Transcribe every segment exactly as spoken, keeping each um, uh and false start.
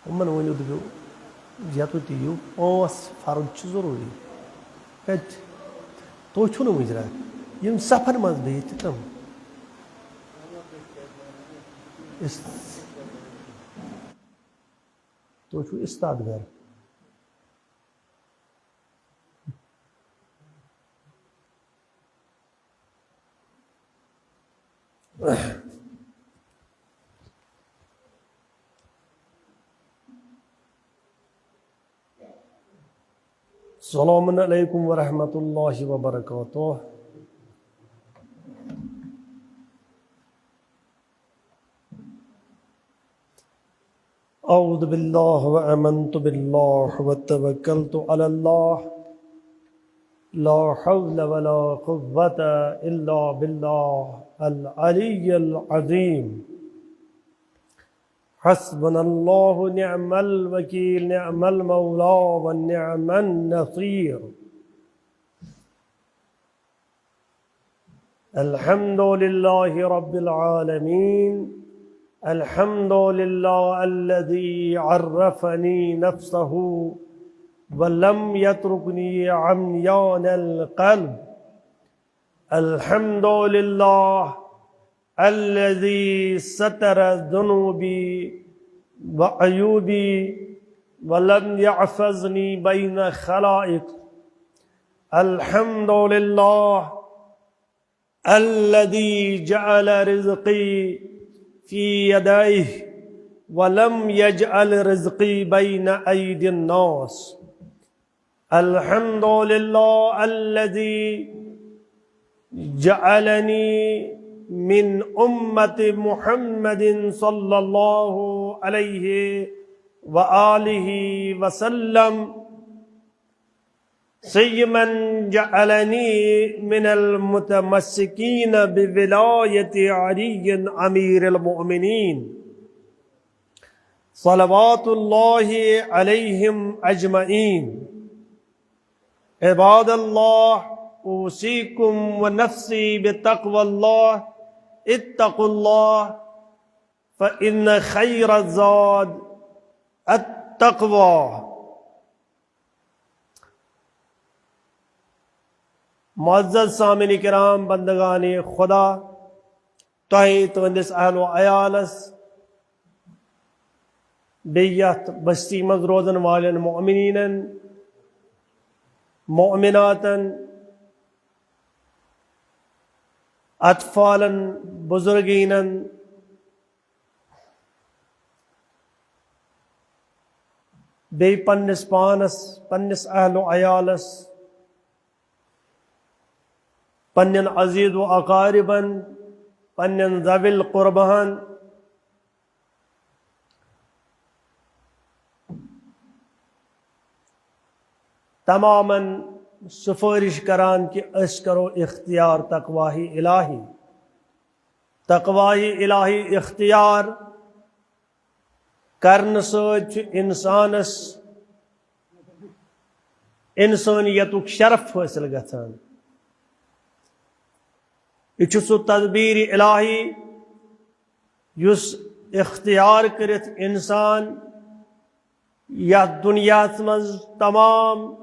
یِمن ؤنِو، دٔپِو، یَتُتھ تہِ یِیِو، پانٛژھ فرض چھِ ضروٗری۔ کَتہِ؟ تُہۍ چھِو نہٕ مُجرا۔ یِم صفن منٛز بِہِتھ چھِ تِم۔ اس-، تُہۍ چھِو استاد گھر۔ السلام عليكم ورحمة الله وبركاته. أعوذ بالله وآمنت بالله وتوكلت على الله. لا حول ولا قوة إلا بالله العلي العظيم. حسبنا الله ونعم الوكيل، نعم المولى ونعم النصير. الحمد لله رب العالمين. الحمد لله الذي عرفني نفسه ولم يتركني عميان القلب. الحمد لله الذي ستر ذنوبي وعيوبي ولم يحفظني بين خلائق. الحمد لله الذي جعل رزقي في يديه ولم يجعل رزقي بين أيدي الناس. الحمد لله الذي جعلني من أمة محمد صلى الله عليه وآله وسلم. سيما جعلني من المتمسكين بولاية علي أمير المؤمنين، صلوات الله عليهم أجمعين. عباد الله، أوصيكم ونفسي بتقوى الله. اتقوا الله، فإن خير الزاد التقوى. معزز سامعین کرام، بندگان خدا، تۄہہِ، تُہنٛدِس اہل و عیالس، بیٚیہِ یتھ بستی منٛز روزن والٮ۪ن مؤمنیٖنن، مؤمناتن، اطفالن، بزرگیٖنن، بیٚیہِ پننِس پانس، پننِس اہل و عیالس، پننٮ۪ن عزیز و اقاربن، پننٮ۪ن ذوی القربہن، تمامن سفٲرِش کران کہِ أسۍ کرو اختیار تقواہِ الٰہی۔ تقواہِ الٰہی اختیار کرنہٕ سۭتۍ چھُ انسانس انسٲنیتُک شرف حٲصِل گژھان۔ یہِ چھُ سُہ تدبیٖر الٰہی یُس اختیار کٔرِتھ انسان یتھ دُنیاہس منٛز تمام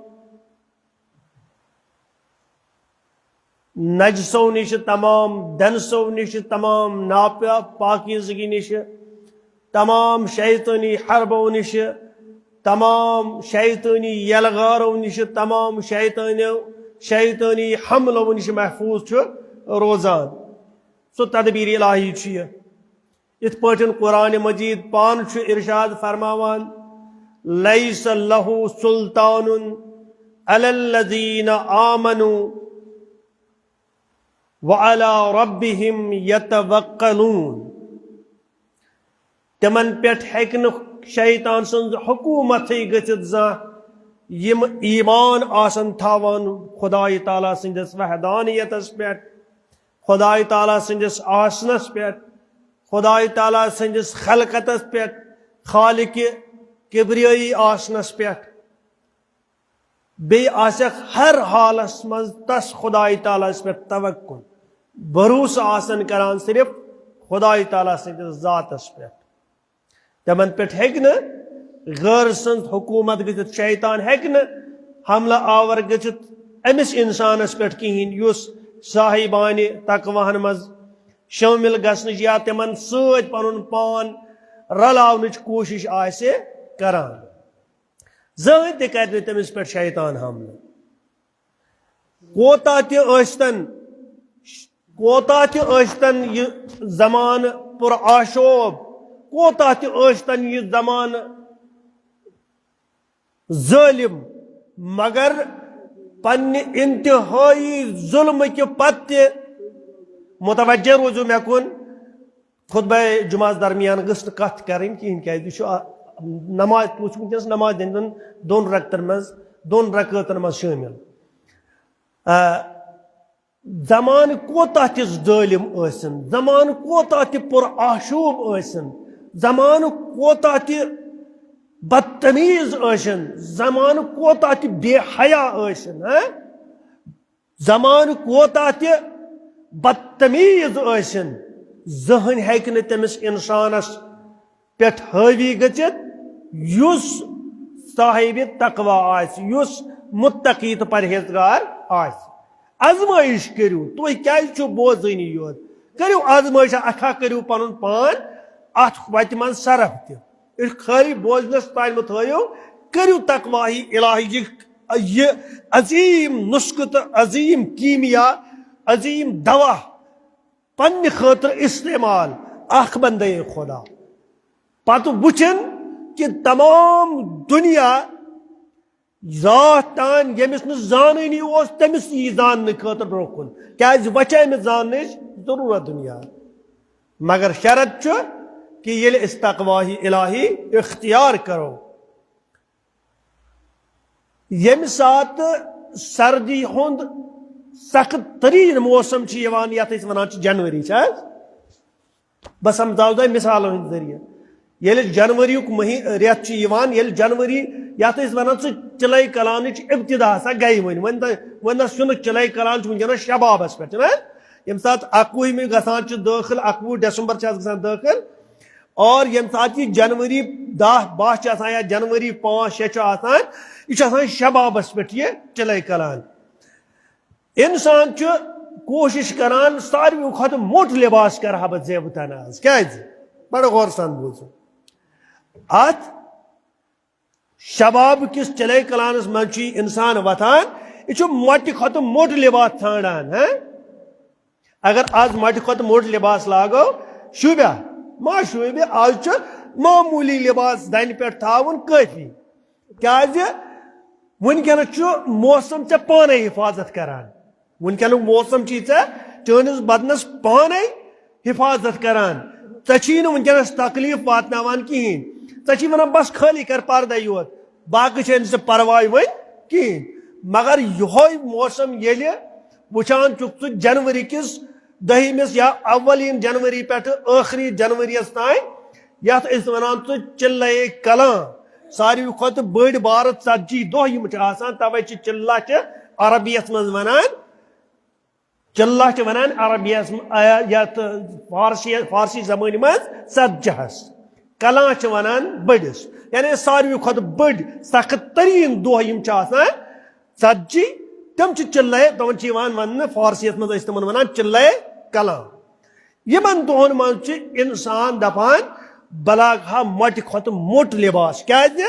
نجسو نِش، تمام دنسو نِش، تمام ناپاکیزگی نِش، تمام شیطٲنی حربو نِش، تمام شیطٲنی یلغارو نِش، تمام شیطٲنیو، شیطٲنی حملو نِش محفوظ چھُ روزان۔ سُہ تدبیٖر الٰہی چھُ یہِ۔ یِتھ پٲٹھۍ قرآن مجید پانہٕ چھُ ارشاد فرماوان، "لیس لہ سلطان علی الذین آمنوا وعلی ربہم یتوکلون۔" تِمن پٮ۪ٹھ ہیٚکہِ نہٕ شیطان سٕنٛز حکومتٕے گٔژھِتھ زانٛہہ، یِم ایمان آسن تھاوان خدایہِ تعالیٰ سٕنٛدِس وحدانیتس پٮ۪ٹھ، خدایہِ تعالیٰ سٕنٛدِس آسنس پٮ۪ٹھ، خدایہِ تعالیٰ سٕنٛدِس خلقتس پٮ۪ٹھ، خالقِ کبریٲیی آسنس پٮ۪ٹھ۔ بیٚیہِ آسٮ۪کھ ہر حالس منٛز تس خدایہِ تعالیٰ ہس پٮ۪ٹھ توکل، بھروسہٕ آسن کران صرف خدایہِ تعالیٰ سٕنٛدِس ذاتس پٮ۪ٹھ۔ تِمن پٮ۪ٹھ ہیٚکہِ نہٕ غٲر سٕنٛز حکوٗمت گٔژھِتھ، شیطان ہیٚکہِ نہٕ حملہٕ آور گٔژھِتھ أمِس اِنسانَس پٮ۪ٹھ کِہیٖنۍ، یُس صاحبانِ تقواہَن منٛز شٲمِل گژھنٕچ یا تِمَن سۭتۍ پَنُن پان رلاونٕچ کوٗشِش آسہِ کران۔ زٕہٕنۍ تہِ کرِ نہٕ تٔمِس پٮ۪ٹھ شیطان حملہٕ۔ کوتاہ تہِ ٲسۍتن، کوتاہ تہِ ٲسۍتن یہِ زمانہٕ پر آشوب، کوتاہ تہِ ٲسۍتن یہِ زمانہٕ ظٲلِم، مگر پننہِ انتہٲیی ظلمہٕ کہِ پتہٕ تہِ، متوجہ روٗزِو مےٚ کُن، خطبہ جمعہ درمیان گٔژھ نہٕ کتھ کرٕنۍ کِہیٖنۍ، کیازِ یہِ چھُ آ-، نماز، تُہۍ چھِو وٕنکیٚنس نماز دِنٛدٮ۪ن دۄن رکعتن منٛز، دۄن رکعتن منٛز شٲمِل۔ آ، زمانہٕ کوتاہ تہِ ظٲلِم ٲسِن، زمانہٕ کوتاہ تہِ پر آشوب ٲسِن، زمانہٕ کوتاہ تہِ بدتمیز ٲسِن، زمانہٕ کوتاہ تہِ بے حیا ٲسِن، ہاں؟ زمانہٕ کوتاہ تہِ بدتمیز ٲسِن، زٕہٕنۍ ہیٚکہِ نہٕ تٔمِس اِنسانَس پٮ۪ٹھ حٲوی گٔژھِتھ، یُس صاحبِ تقوی آسہِ، یُس متقی تہٕ پرہیزگار آسہِ۔ آزمٲیِش کٔرِو، تُہۍ کیٛازِ چھِو بوزٲنی یوت؟ کٔرِو آزمٲیِش، اَتھا کٔرِو پَنُن پان اَتھ وَتہِ منٛز صرف تہِ۔ أسۍ خٲلی بوزنس تام مہٕ تھٲیِو، کٔرِو تقواہی الٰہی یہِ، یہِ عظیٖم نُسخہٕ تہٕ عظیٖم کیٖمیا، عظیٖم دوا پننہِ خٲطرٕ استعمال۔ اکھ بندے خدا، پتہٕ وٕچھِن کہِ تمام دُنیا راتھ تام ییٚمِس نہٕ زانٲنی اوس، تٔمِس یی زاننہٕ خٲطرٕ برونٛہہ کُن، کیازِ وۄنۍ چھِ أمِس زاننٕچ ضروٗرت دُنیا۔ مگر شرط چھُ کہِ ییٚلہِ أسۍ تقواہی الٰہی اختیار کرو، ییٚمہِ ساتہٕ سردی ہُنٛد سخت تریٖن موسم چھُ یِوان، یتھ أسۍ ونان چھِ جنؤری، چھِ حظ؟ بہٕ سمجھاوٕ تۄہہِ مثالن ہٕنٛدۍ ذٔریعہٕ۔ ییٚلہِ جنؤریُک مہی-، رٮ۪تھ چھُ یِوان، ییٚلہِ جنؤری، یتھ أسۍ ونان چھِ چِلَے کلانٕچ ابتدا ہسا گٔے وۄنۍ، وۄنۍ نہ-، وۄنۍ نہ چھُنہٕ چِلَے کلان، چھُ وٕنکیٚنس شبابس پٮ۪ٹھ، چھُنہ؟ ییٚمہِ ساتہٕ اکوُہمہِ گژھان چھِ دٲخل، اکوُہ ڈسمبر چھِ اتھ گژھان دٲخل، اور ییٚمہِ ساتہٕ یہِ جنؤری دَہ باہ چھِ آسان یا جنؤری پانٛژھ شےٚ چھُ آسان، یہِ چھُ آسان شبابس پٮ۪ٹھ یہِ چِلَے کلان۔ انسان چھُ کوٗشِش کران ساروٕے کھۄتہٕ موٚٹ لباس کرٕ ہا بہٕ زیبہٕ تن آز۔ کیازِ؟ بڑٕ غور سان بوٗزِو۔ اتھ شباب کِس چِلَے کلانس منٛز چھُ یہِ انسان وۄتھان، یہِ چھُ مۄٹہِ کھۄتہٕ موٚٹ لباس ژھانڈان، ہاں؟ اگر آز مۄٹہِ کھۄتہٕ موٚٹ لباس لاگو، شوٗبیا؟ ما شوٗبہِ۔ آز چھُ معموٗلی لباس دنہِ پٮ۪ٹھ تھاوُن کٲفی۔ کیازِ؟ وٕنکیٚنس چھُ موسم ژےٚ پانے حفاظت کران۔ وٕنکیٚنُک موسم چھُے ژےٚ چٲنِس بدنس پانے حفاظت کران۔ ژےٚ چھی نہٕ وٕنکیٚنس تکلیف واتناوان کِہیٖنۍ۔ ژےٚ چھی ونان، بس خٲلی کر پردے یوت، باقٕے چھےٚ نہٕ ژےٚ پرواے وۄنۍ کِہیٖنۍ۔ مگر یِہوے موسم ییٚلہِ وٕچھان چھُکھ ژٕ جنوری کِس دٔہمِس یا اولین جنوری پٮ۪ٹھٕ ٲخری جنوریَس تام، یتھ أسۍ ونان چھِ چِلَے کلان، ساروی کھۄتہٕ بٔڑۍ بارٕ ژتجی دۄہ یِم چھِ آسان، توے چھِ چِلَے چھِ عربیَس منٛز ونان، چِلَے چھِ ونان عربیَس م-، آ، یتھ فارسی، فارسی زبٲنۍ منٛز ژتجی ہس۔ کلان چھِ ونان بٔڑِس، یعنی ساروی کھۄتہٕ بٔڑۍ سخت تریٖن دۄہ یِم چھِ آسان، ژتجی، تِم چھِ چِلَے، تِمن چھِ یِوان وننہٕ، فارسیَس منٛز ٲسۍ تِمن ونان چِلَے کلان۔ یِمن دۄہن منٛز چھُ انسان دپان، بہٕ لاگہٕ ہا مۄٹہِ کھۄتہٕ موٚٹ لباس۔ کیازِ؟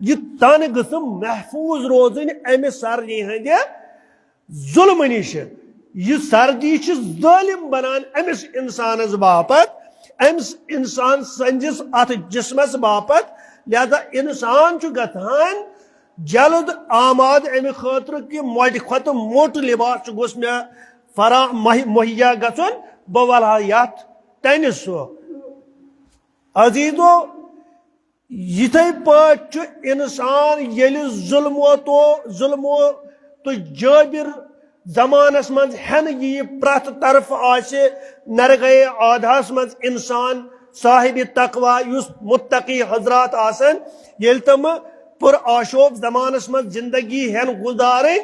یہِ تن گٔژھٕم محفوظ روزٕنۍ امہِ سردی ہٕنٛدِ ظلمہٕ نِش۔ یہِ سردی چھِ ظٲلِم بنان أمِس اِنسانَس باپتھ، أمِس اِنسان سٕنٛدِس اَتھ جسمَس باپتھ۔ لہذا اِنسان چھُ گژھان جلد آماد اَمہِ خٲطرٕ کہِ مۄٹہِ کھۄتہٕ موٚٹ لباس چھُ گوٚژھ مےٚ فراہ-، مہِ-، مہیا گژھُن، بہٕ وَلہٕ ہا یَتھ تَنہِ سُہ۔ عزیزو، یِتھے پٲٹھۍ چھُ اِنسان ییٚلہِ ظُلمو تو، ظُلمو تہٕ جٲبِر زمانس منٛز ہٮ۪نہٕ یِیہِ، پرٛٮ۪تھ طرفہٕ آسہِ نرگے آدھاہس منٛز اِنسان صاحبِ تقوی یُس متقی حضرات آسن، ییٚلہِ تِم پُر آشوب زمانس منٛز زندگی ہٮ۪ن گُزارٕنۍ،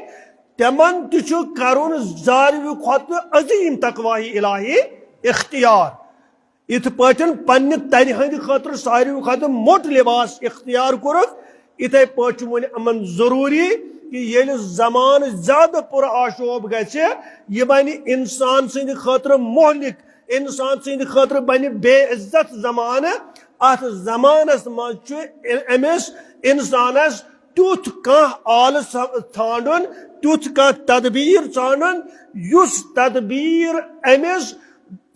تِمن تہِ چھُ کرُن ساروی کھۄتہٕ عظیٖم تقوی الٰہی اختیار۔ یِتھ پٲٹھۍ پننہِ تنہِ ہٕنٛدِ خٲطرٕ ساروی کھۄتہٕ موٚٹ لباس اختیار کوٚرُکھ، یِتھے پٲٹھۍ چھُ وۄنۍ یِمن ضروٗری کہِ ییٚلہِ زمانہٕ زیادٕ پر آشوب گژھِ، یہِ بنہِ انسان سٕنٛدِ خٲطرٕ مہلک، انسان سٕنٛدِ خٲطرٕ بنہِ بے عزت زمانہٕ۔ اتھ زمانس منٛز چھُ أمِس انسانس تیُتھ کانٛہہ آلہٕ ژھانٛڈُن، تیُتھ کانٛہہ تدبیٖر ژھانٛڈُن، یُس تدبیٖر أمِس،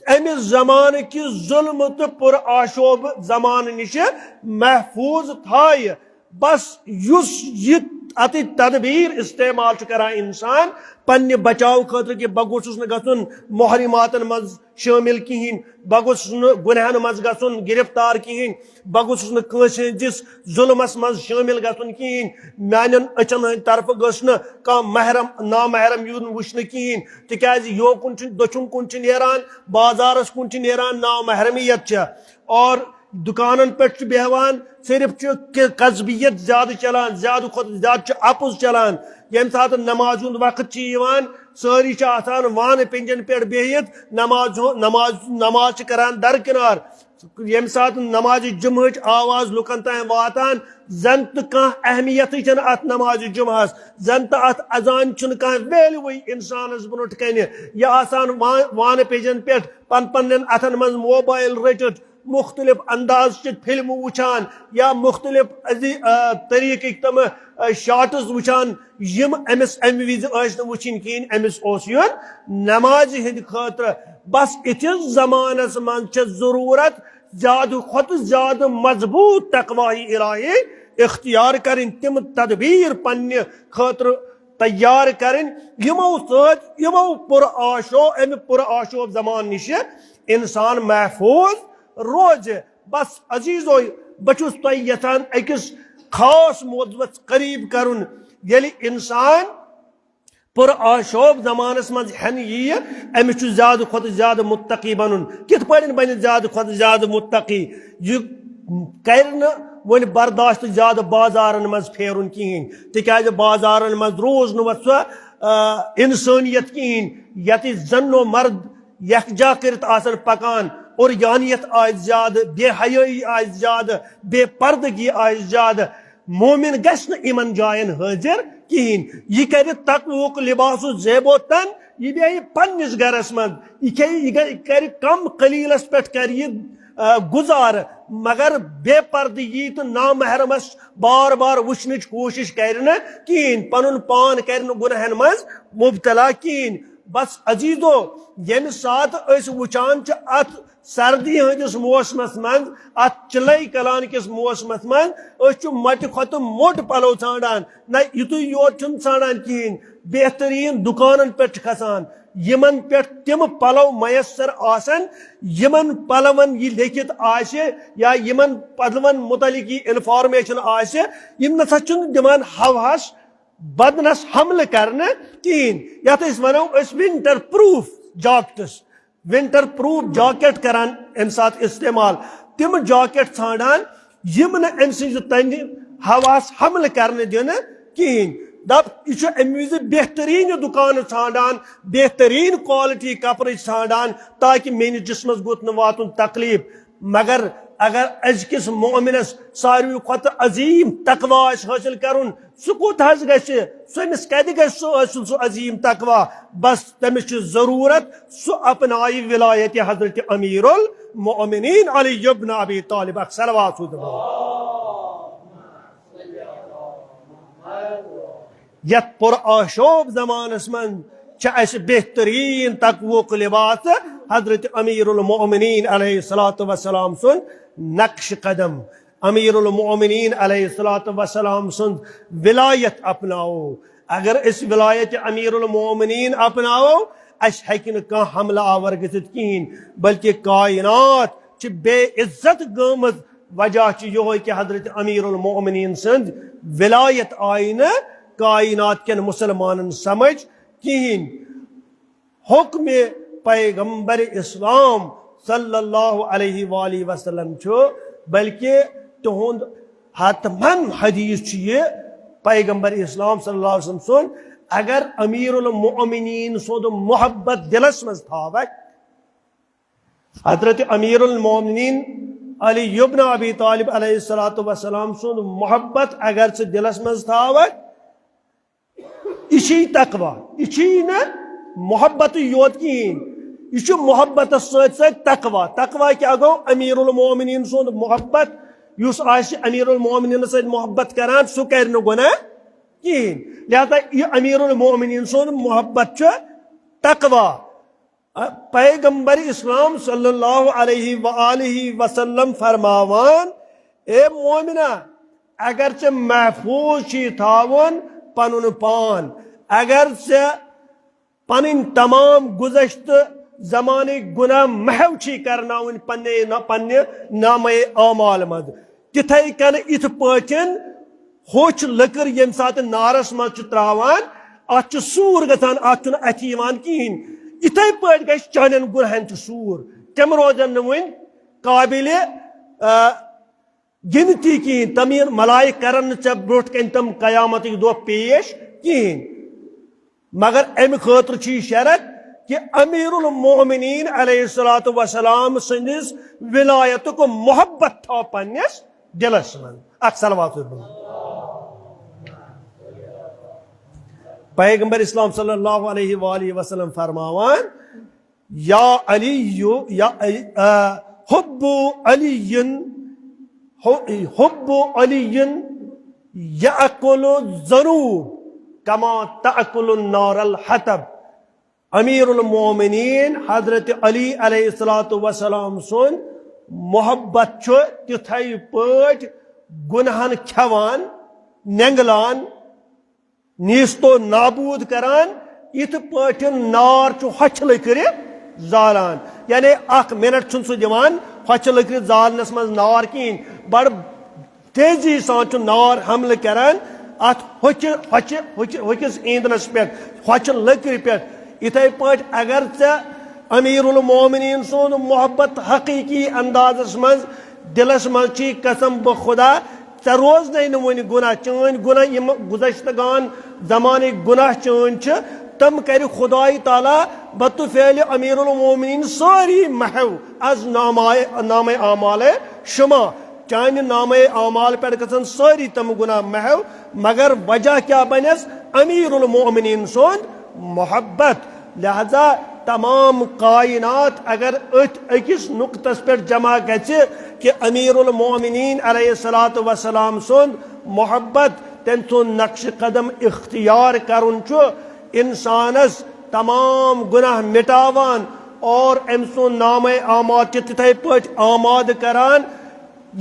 أمِس زمانہٕ کہِ ظلمہٕ تہٕ پر آشوب زمانہٕ نِشہِ محفوٗظ تھایہِ۔ بس یُس یہِ اتہِ تدبیٖر استعمال چھُ کران انسان، پننہِ بچاو خٲطرٕ کہِ بہٕ گوٚژھُس نہٕ گژھُن محرماتن منٛز شٲمِل کِہیٖنۍ، بہٕ گوٚژھُس نہٕ گُناہن منٛز گژھُن گرفتار کِہیٖنۍ، بہٕ گوٚژھُس نہٕ کٲنٛسہِ ہٕنٛدِس ظُلمس منٛز شٲمِل گژھُن کِہیٖنۍ، میٛانٮ۪ن أچھن ہٕنٛدِ طرفہٕ گٔژھ نہٕ کانٛہہ محرم، نامحرم یُن وٕچھنہٕ کِہیٖنۍ، تِکیٛازِ یوکُن چھُ، دٔچھُن کُن چھُ نیران، بازارس کُن چھُ نیران نامحرمیت چھےٚ، اور دُکانن پٮ۪ٹھ چھُ بیٚہوان، صرف چھُ کہ-، کذبیت زیادٕ چلان، زیادٕ کھۄتہٕ زیادٕ چھُ اپُز چلان۔ ییٚمہِ ساتہٕ نمازِ ہُنٛد وقت چھُ یِوان، سٲری چھِ آسان وانہٕ پِنجن پٮ۪ٹھ بِہِتھ، نماز ہُ-، نماز، نماز چھِ کران درکنار۔ ییٚمہِ ساتہٕ نمازِ جمعہٕچ آواز لُکن تام واتان، زن تہٕ کانٛہہ اہمیتٕے چھنہٕ اتھ نمازِ جمعہس، زن تہٕ اتھ اذان چھُنہٕ کانٛہہ ویلیوٕے انسانس برونٛٹھ کنہِ۔ یہِ آسان وا-، وانہٕ پِنجن پٮ۪ٹھ پن پننٮ۪ن اتھن منٛز موبایل رٔٹِتھ، مُختٔلِف اندازچہِ فلمہٕ وٕچھان یا مُختٔلِف أزی-، آ، طریٖقٕکۍ تِم، آ، شاٹس وٕچھان، یِم أمِس امہِ وِزِ ٲسۍ نہٕ وٕچھِنۍ کِہیٖنۍ، أمِس اوس یُن نمازِ ہٕنٛدِ خٲطرٕ۔ بس اِتھِس زمانس منٛز چھےٚ ضروٗرت زیادٕ کھۄتہٕ زیادٕ مضبوٗط تقوی الٰہی اختیار کرٕنۍ، تِم تدبیٖر پننہِ خٲطرٕ تیار کرٕنۍ، یِمو سۭتۍ یِمو پر آشو، امہِ پر آشوب زمان نِشہِ انسان محفوٗظ روزِ۔ بس عزیزو، بہٕ چھُس تۄہہِ یژھان أکِس خاص موضوعس قریب کرُن۔ ییٚلہِ انسان پر آشوب زمانس منٛز ہٮ۪نہٕ یِیہِ، أمِس چھُ زیادٕ کھۄتہٕ زیادٕ متقی بنُن۔ کِتھ پٲٹھۍ بنہِ زیادٕ کھۄتہٕ زیادٕ متقی؟ یہِ کرِ نہٕ وۄنۍ برداشت زیادٕ بازارن منٛز پھیرُن کِہیٖنۍ، تِکیازِ بازارن منٛز روٗز نہٕ وۄنۍ سۄ، آ، انسٲنیت کِہیٖنۍ، ییٚتہِ زن و مرد یکجا کٔرِتھ آسن پکان، عریانیت آسہِ زیادٕ، بے حیٲیی آسہِ زیادٕ، بے پردگی آسہِ زیادٕ۔ مومن گژھِ نہٕ یِمن جاین حٲضِر کِہیٖنۍ۔ یہِ کرِ تقوہُک لباس و زیب و تن، یہِ بیٚہہِ پننِس گرس منٛز، یہِ کھیٚیہِ، یہِ گژھِ، کرِ کم قلیلس پٮ۪ٹھ کرِ یہِ، آ، گُزارٕ، مگر بے پردگی تہٕ نامحرمس بار بار وٕچھنٕچ کوٗشش کرِ نہٕ کِہیٖنۍ، پنُن پان کرِ نہٕ گُناہن منٛز مبتلا کِہیٖنۍ۔ بس عزیزو، ییٚمہِ ساتہٕ أسۍ وٕچھان چھِ اتھ سردی ہٕنٛدِس موسمس منٛز، اتھ چِلے کلان کِس موسمس منٛز، أسۍ چھِ مۄٹہِ کھۄتہٕ موٚٹ پلو ژھانڈان۔ نہ، یِتُے یوت چھُنہٕ ژھانڈان کِہیٖنۍ، بہتریٖن دُکانن پٮ۪ٹھ چھِ کھسان، یِمن پٮ۪ٹھ تِم پلو میسر آسن، یِمن پلون یہِ لیکھِتھ آسہِ یا یِمن پلون مُتعلق یہِ انفارمیشن آسہِ، یِم نسا چھِنہٕ دِوان ہوہس بدنس حملہٕ کرنہٕ کِہیٖنۍ۔ یتھ أسۍ ونو أسۍ winter proof jackets, winter proof jacket کران امہِ ساتہٕ استعمال، تِم جاکیٹ ژھانڈان یِم نہٕ أمۍ سٕنٛزِ تنہِ ہوہس حملہٕ کرنہٕ دِنہٕ کِہیٖنۍ۔ دپ، یہِ چھُ امہِ وِزِ بہتریٖن دُکانہٕ ژھانڈان، بہتریٖن quality کپرٕچ ژھانڈان، تاکہِ میٲنِس جسمس گوٚژھ نہٕ واتُن تکلیف۔ مگر اگر أزکِس مؤمنس ساروی کھۄتہٕ عظیٖم تقوی آسہِ حٲصِل کرُن، سُہ کوٚت حظ گژھِ؟ سُہ أمِس کتہِ گژھِ سُہ حٲصِل، سُہ عظیٖم تقوی؟ بس تٔمِس چھِ ضروٗرت، سُہ اپنایہِ ولایت حضرت امیر المؤمنین علی ابن ابی طالب۔ اکھ صلوات سوٗزِو۔ یتھ پر آشوب زمانس منٛز چھِ اسہِ بہتریٖن تقویُک لباس حضرت امیر المؤمنین علیہ الصلوۃ والسلام سُنٛد نقش قدم۔ امیر المؤمنین علیہ الصلوۃ والسلام سُنٛد ولایت اپناوو۔ اگر أسۍ ولایت امیر المؤمنین اپناوو، اسہِ ہیٚکہِ نہٕ کانٛہہ حملہٕ آور گٔژھِتھ کِہیٖنۍ، بلکہ کائنات چھِ بے عزت گٔمٕژ۔ وجہ چھُ یِہوٚے کہِ حضرت امیر المؤمنین سٕنٛز ولایت آیہِ نہٕ کائنات کٮ۪ن مسلمانن سمجھ کِہیٖنۍ۔ حکم پیغمبر اسلام صلی اللہ علیہ وآلہ وسلم چھُ، بلکہ تُہُنٛد حتماً حدیث چھُ یہِ پیغمبر اسلام صلی اللہ علیہ وسلم سُنٛد، اگر امیر المؤمنین سُنٛد محبت دلس منٛز تھاوکھ، حضرت امیر المومنین علی ابن ابی طالب علیہ الصلوۃ والسلام سُنٛد محبت اگر ژٕ دِلس منٛز تھاوکھ، یہِ چھُے تقوی، یہِ چھُے نہٕ محبتٕے یوت کِہیٖنۍ، یہِ چھُ محبتس سۭتۍ سۭتۍ تقوی۔ تقوی کیٛاہ گوٚو؟ امیر المومنین سُنٛد محبت، یُس آسہِ امیر المومنینس سۭتۍ محبت کران، سُہ کرِ نہٕ گۄناہ کِہیٖنۍ۔ لہذا یہِ امیر المومنین سُنٛد محبت چھُ تقوی۔ پیغمبر اسلام صلی اللہ علیہ وآلہ وسلم فرماوان، اے مومنہ، اگر ژےٚ محفوظ چھی تھاوُن پنُن پان، اگر ژےٚ پنٕنۍ تمام گُذشتہٕ زمانٕکۍ گناہ محو چھی کرناوٕنۍ پننہِ نا-، پننہِ نامہ اعمال منٛز، تِتھے کٔنۍ یِتھ پٲٹھۍ ہوٚچھ لٔکٕر ییٚمہِ ساتہٕ نارس منٛز چھِ تراوان، اتھ چھُ سوٗر گژھان، اتھ چھُنہٕ اَتھِ یِوان کِہیٖنۍ۔ یِتھے پٲٹھۍ گژھِ چانٮ۪ن گُناہن تہِ سوٗر۔ تِم روزن نہٕ وۄنۍ قابلِ، آ، گِنتی کِہیٖنۍ۔ تِم یِن، ملائک کرن نہٕ ژےٚ برونٛٹھ کنہِ تِم قیامتٕکۍ دۄہ پیش کِہیٖنۍ۔ مگر امہِ خٲطرٕ چھُ یہِ شرط کہِ امیر المومنین علیہ الصلوۃ والسلام سٕنٛدِس ولایتُک محبت تھاو پننِس دِلس منٛز۔ اکھ صلوات سوٗزِو برونٛہہ۔ پیغمبر اسلام صلی اللہ علیہ وآلہ وسلم فرماوان، یا علی، یا علی، آ، حب علی، حب علی یأکل الذنوب کما تأکل النار الحطب۔ امیر المومنین حضرت علی علیہ الصلوۃ والسلام سُنٛد محبت چھُ تِتھے پٲٹھۍ گناہن کھٮ۪وان، نینگلان، نیست و نابود کران، یِتھ پٲٹھۍ نار چھُ ہۄچھِ لٔکرِ زالان۔ یعنی اکھ منٹ چھُنہٕ سُہ دِوان ہۄچھِ لٔکرِ زالنس منٛز نار کِہیٖنۍ، بڑٕ تیزی سان چھُ نار حملہٕ کران اتھ ہۄکھِ، ہۄکھِ، ہۄکھِ، ہۄکھِس ایندنس پٮ۪ٹھ، ہۄکھِ لٔکرِ پٮ۪ٹھ۔ یِتھے پٲٹھۍ اگر ژےٚ امیر المومنین سُنٛد محبت حقیقی اندازس منٛز دلس منٛز چھی قسم بہ خدا، ژےٚ روزنے نہٕ وۄنۍ گناہ، چٲنۍ گناہ یِم گُذشتگان زمانٕکۍ گناہ چٲنۍ چھِ، تِم کرِ خدای تعالیٰ بطفیل امیر المومنین سٲری محو از نامہ، نامہ اعمال شما۔ چانہِ نامہ اعمال پٮ۪ٹھ گژھن سٲری تِم گناہ محو، مگر وجہ کیٛاہ بنٮ۪س؟ امیر المومنین سُنٛد محبت۔ لہذا تمام کائنات اگر أتھۍ أکِس نقطس پٮ۪ٹھ جمع گژھِ کہ امیر المومنین علیہ الصلوۃ والسلام سُنٛد محبت، تٔمۍ سُنٛد نقش قدم اختیار کرُن چھُ انسانس تمام گناہ مٹاوان اور أمۍ سُنٛد نامہ اعمال تہِ تِتھے پٲٹھۍ آماد کران،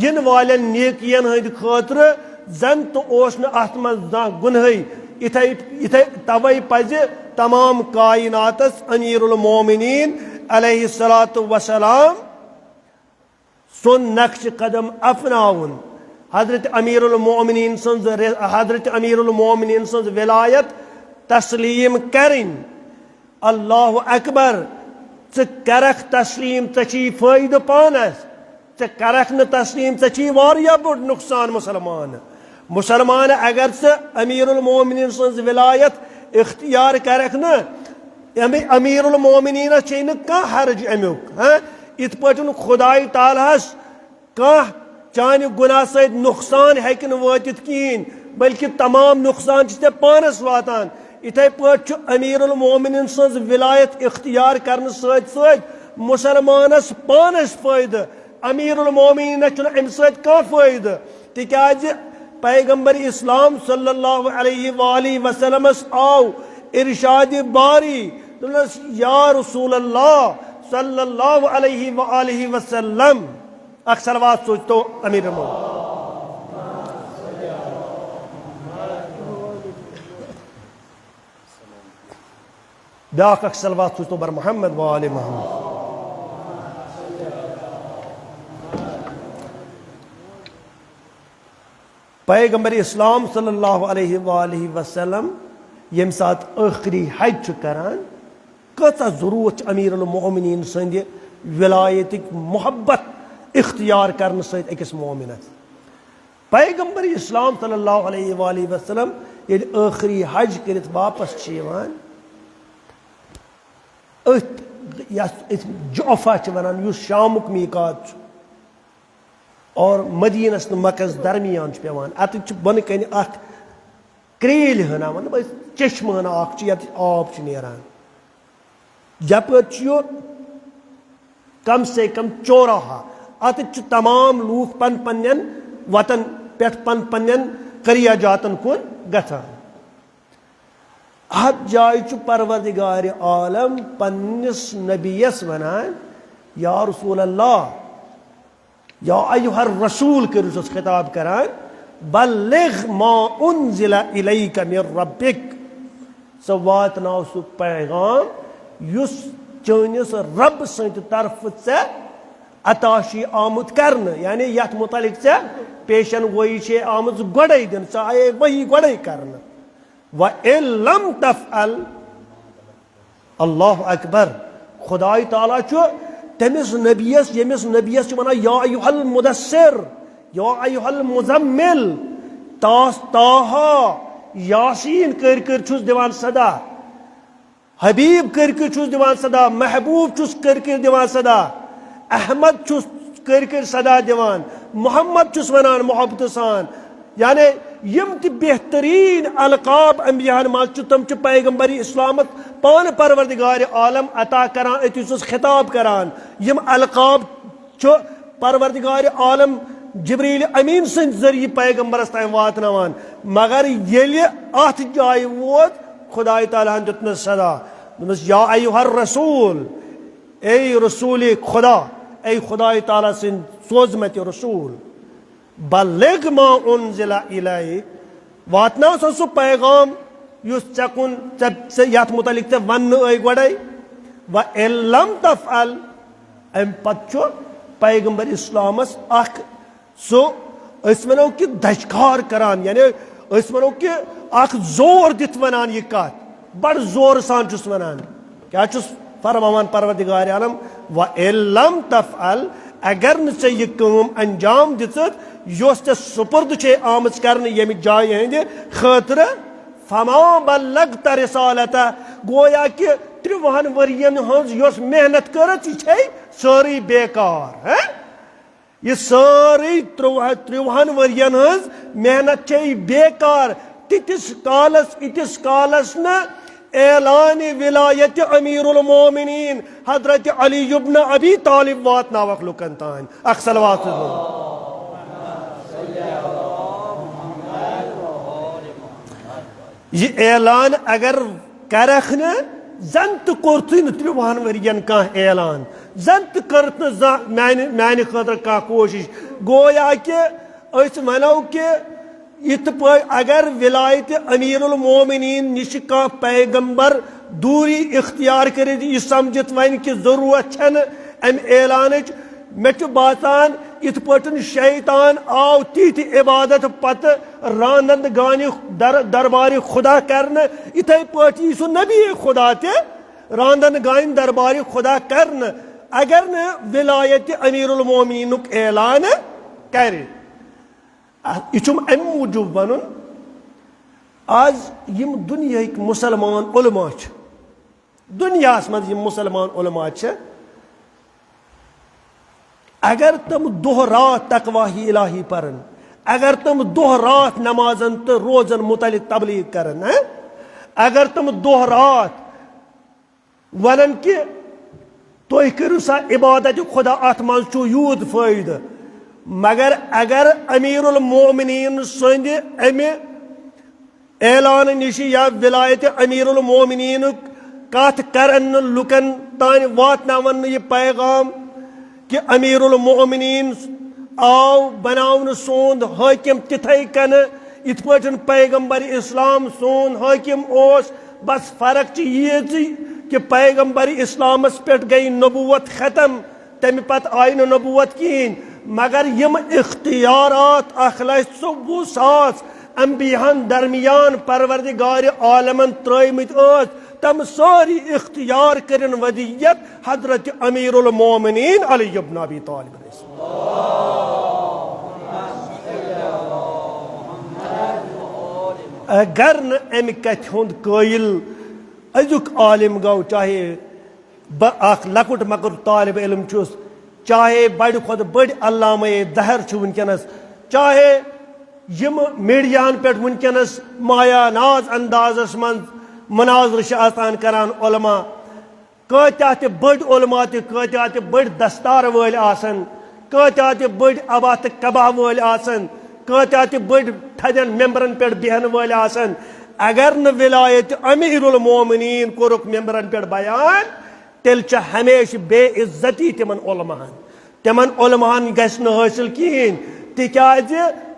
یِنہٕ والٮ۪ن نیکین ہٕنٛدِ خٲطرٕ زن تہٕ اوس نہٕ اتھ منٛز زانٛہہ گُنہے۔ یِتھے، یِتھے توے پزِ تمام کائناتس امیر المومنین علیہ الصلوۃ والسلام سُنٛد نقش قدم اپناوُن۔ حضرت امیر المومنین سٕنٛز ر-، حضرت امیر المومنین سٕنٛز ولایت تسلیم کرٕنۍ۔ اللہ اکبر۔ ژٕ کرکھ تسلیم، ژےٚ چھی فٲیدٕ پانس۔ ژےٚ کرکھ نہٕ تسلیم، ژےٚ چھی واریاہ بوٚڑ نقصان مسلمان۔ مسلمان اگر ژٕ امیر المومنین سٕنٛز ولایت اختیار کرکھ نہٕ، امی-، امیر المومنینس چھے نہٕ کانٛہہ حرج امیُک، ہاں؟ یِتھ پٲٹھۍ خدای تعالیٰ ہس کانٛہہ چانہِ گناہ سۭتۍ نقصان ہیٚکہِ نہٕ وٲتِتھ کِہیٖنۍ، بلکہِ تمام نقصان چھِ ژےٚ پانس واتان۔ یِتھے پٲٹھۍ چھُ امیر المومنین سٕنٛز ولایت اختیار کرنہٕ سۭتۍ سۭتۍ مسلمانس پانس فٲیدٕ، امیر المومنینس چھُنہٕ امہِ سۭتۍ کانٛہہ فٲیدٕ، تِکیازِ پیغمبر اسلام صلی اللہ علیہ وآلہ وسلمس آو ارشاد باری، دوٚپنس، یا رسول اللہ صلی اللہ علیہ وآلہ وسلم، اکھ صلوات سوٗزتو امیر المومنین۔ بیاکھ اکھ صلوات سوٗزتو بر محمد و آل محمد۔ پیغمبر اسلام صلی اللہ علیہ وآلہ وسلم ییٚمہِ ساتہٕ ٲخری حج چھُ کران، کۭژاہ ضروٗرت چھِ امیر المومنین سٕنٛدِ ولایتٕکۍ محبت اختیار کرنہٕ سۭتۍ أکِس مومنس۔ پیغمبر اسلام صلی اللہ علیہ وآلہ وسلم ییٚلہِ ٲخری حج کٔرِتھ واپس چھِ یِوان، أتھۍ یَتھ أسۍ جعفہ چھِ وَنان، یُس شامُک میٖقات چھُ اور مدیٖنَس تہٕ مَکَس درمیان چھُ پٮ۪وان۔ اَتٮ۪تھ چھُ بۄنہٕ کَنہِ اَکھ کرٛیٖلۍ ہنا، مطلب أسۍ چشمہٕ ہنا اَکھ چھُ، یَتھ آب چھُ نیران۔ یَپٲرۍ چھُ یہِ کم سے کم چوراہا۔ اَتٮ۪تھ چھِ تمام لوٗکھ پن پننٮ۪ن وطن پٮ۪ٹھ پن پننٮ۪ن قریہ جاتن کُن گژھان۔ اَتھ جایہِ چھُ پروردگار عالم پننِس نبیَس وَنان، یا رسول اللہ، یا ایھا الرسول کٔرِو چھُس خطاب کران، بلغ ما انزل الیک من ربک، ژٕ واتناو سُہ پیغام یُس چٲنِس رب سٕنٛدِ طرفہٕ ژےٚ عطا چھُے آمُت کرنہٕ، یعنی یَتھ متعلق ژےٚ پیشن گویی چھے آمٕژ گۄڈَے دِنہٕ، ژےٚ آیے وحی گۄڈَے کرنہٕ۔ وَإِن لَمْ تَفْعَلْ، اللہ اکبر، خداے تعالیٰ چھُ تٔمِس نبیَس، ییٚمِس نبیَس چھُ وَنان، یا ایھا المدثر، یا ایھا المزمل، تاس، طٰہٰ، یاسین کٔرۍ کٔرۍ چھُس دِوان صدا۔ حبیب کٔرۍ کٔرۍ چھُس دِوان صدا، محبوب چھُس کٔرۍ کٔرۍ دِوان صدا، احمد چھُس کٔرۍ کٔرۍ صدا دِوان، محمد چھُس وَنان محبتہٕ سان۔ یعنی یِم تہِ بہتریٖن القاب انبیاہن منٛز چھِ، تِم چھِ پیغمبر اسلامس پانہٕ پروردگار عالم عطا کران، أتی چھُس خطاب کران۔ یِم القاب چھُ پروردگار عالم جبریل امین سٕنٛدِ ذٔریعہٕ پیغمبرس تام واتناوان۔ مگر ییٚلہِ اتھ جایہِ ووت، خداے تعالیٰ ہن دیُت نہٕ صدا، دوٚپنس، یا ایھا الرسول، اے رسول خدا، اے خداے تعالیٰ سٕنٛدۍ سوزمٕتۍ رسول، بلغ ما انزل الیک، واتناو سا سُہ پیغام یُس ژےٚ کُن، ژےٚ، ژےٚ یتھ متعلق ژےٚ وننہٕ آے گۄڈے۔ وَإِن لَمْ تَفْعَلْ، امہِ پتہٕ چھُ پیغمبر اسلامس اکھ، سُہ، أسۍ ونو کہِ دھچکار کران، یعنی أسۍ ونو کہِ اکھ زور دِتھ ونان یہِ کتھ، بڑٕ زورٕ سان چھُس ونان۔ کیٛاہ چھُس فرماوان پروردگار عالم؟ وَإِن لَمْ تَفْعَلْ، اگر نہٕ ژےٚ یہِ کٲم انجام دِژٕتھ، یۄس ژےٚ سپرد چھے آمٕژ کرنہٕ ییٚمہِ جایہِ ہٕنٛدِ خٲطرٕ، فَمَا بَلَّغْتَ رِسَالَتَهُ، گویا کہِ ترٛوہن ؤرین ہٕنٛز یۄس محنت کٔرٕتھ، یہِ چھے سٲرٕے بیکار۔ ہہ؟ یہِ سٲرٕے ترٛوہ-، ترٛوہن ؤرین ہٕنٛز محنت چھے بیکار۔ تیٖتِس کالس، ییٖتِس کالس نہٕ اعلان ولایت امیر المومنین حضرت علی ابن ابی طالب واتناوکھ لُکن تام۔ اکھ صلوات۔ یہِ اعلان اگر کرکھ نہٕ، زن تہِ کوٚرتھٕے نہٕ ترٛوہن ؤرین کانٛہہ اعلان، زن تہِ کٔرٕتھ نہٕ زانٛہہ میانہِ، میانہِ خٲطرٕ کانٛہہ کوٗشش۔ گویا کہِ أسۍ ونو کہِ یِتھ پٲٹھۍ اگر ولایت امیر المومنین نِش کانٛہہ پیغمبر دوٗری اختیار کٔرِتھ یہِ سمجھِتھ ونہِ کہِ ضروٗرت چھنہٕ امہِ اعلانٕچ، مےٚ چھُ باسان، یِتھ پٲٹھۍ شیطان آو تِتھِ عبادت پتہٕ راندن گانہِ در-، دربارِ خدا کرنہٕ، یِتھے پٲٹھۍ یی سُہ نبی خدا تہِ راندن گانہِ دربارِ خدا کرنہٕ، اگر نہٕ ولایت امیر المومنینُک اعلان کرِ۔ یہِ چھُم امہِ موٗجوٗب ونُن، از یِم دُنیاہٕکۍ مسلمان علماء چھِ، دُنیاہس منٛز یِم مسلمان علماء چھِ، اگر تِم دۄہ راتھ تقواہی الہی پرن، اگر تِم دۄہ راتھ نمازن تہٕ روزن متعلق تبلیغ کرن، ہہ؟ اگر تِم دۄہ راتھ ونن کہِ تُہۍ کٔرِو سا عبادت خدا، اتھ منٛز چھُ یوٗت فٲیدٕ، مگر اگر امیر المومنین سٕنٛدِ امہِ اعلان نِش یا ولایت امیر المومنینُک کتھ کرن نہٕ لُکن تام واتناون نہٕ یہِ پیغام کہِ امیر المومنین آو بناونہٕ سون حٲکم تِتھے کٔنۍ یِتھ پٲٹھۍ پیغمبر اسلام سون حٲکم اوس۔ بس فرق چھِ ییٖژٕے کہِ پیغمبر اسلامس پٮ۪ٹھ گٔے نبوت ختم، تمہِ پتہٕ آیہِ نہٕ نبوت کِہیٖنۍ، مگر یِم اختیارات اکھ لچھ ژوٚوُہ ساس انبیاہن درمیان پروردگار عالمن ترٲومٕتۍ ٲسۍ، تِم سٲری اختیار کٔرِن ودیت حضرت امیر المومنین علی ابن ابی طالب علیہ السلام۔ اگر نہٕ امہِ کتھِ ہُنٛد قٲیل أزیُک عالم گوٚو، چاہے بہٕ اکھ لۄکُٹ مۄکُٹ طالب علم چھُس، چاہے بڑِ کھۄتہٕ بٔڑۍ علامہ دہر چھِ وٕنکیٚنس، چاہے یِم میڈیاہن پٮ۪ٹھ وٕنکیٚنس مایا ناز اندازس منٛز مناظرٕ چھِ آسان کران علماء، کۭتیاہ تہِ بٔڑۍ علماء تہِ، کۭتیاہ تہِ بٔڑۍ دستار وٲلۍ آسن، کۭتیاہ تہِ بٔڑۍ عبا تہٕ قبا وٲلۍ آسن، کۭتیاہ تہِ بٔڑۍ تھدٮ۪ن ممبرن پٮ۪ٹھ بیہن وٲلۍ آسن، اگر نہٕ ولایت امیر المومنین کوٚرُکھ ممبرن پٮ۪ٹھ بیان، تیٚلہِ چھِ ہمیشہِ بے عزتی تِمن علماہن۔ تِمن علماہن گژھِ نہٕ حٲصِل کِہیٖنۍ، تِکیازِ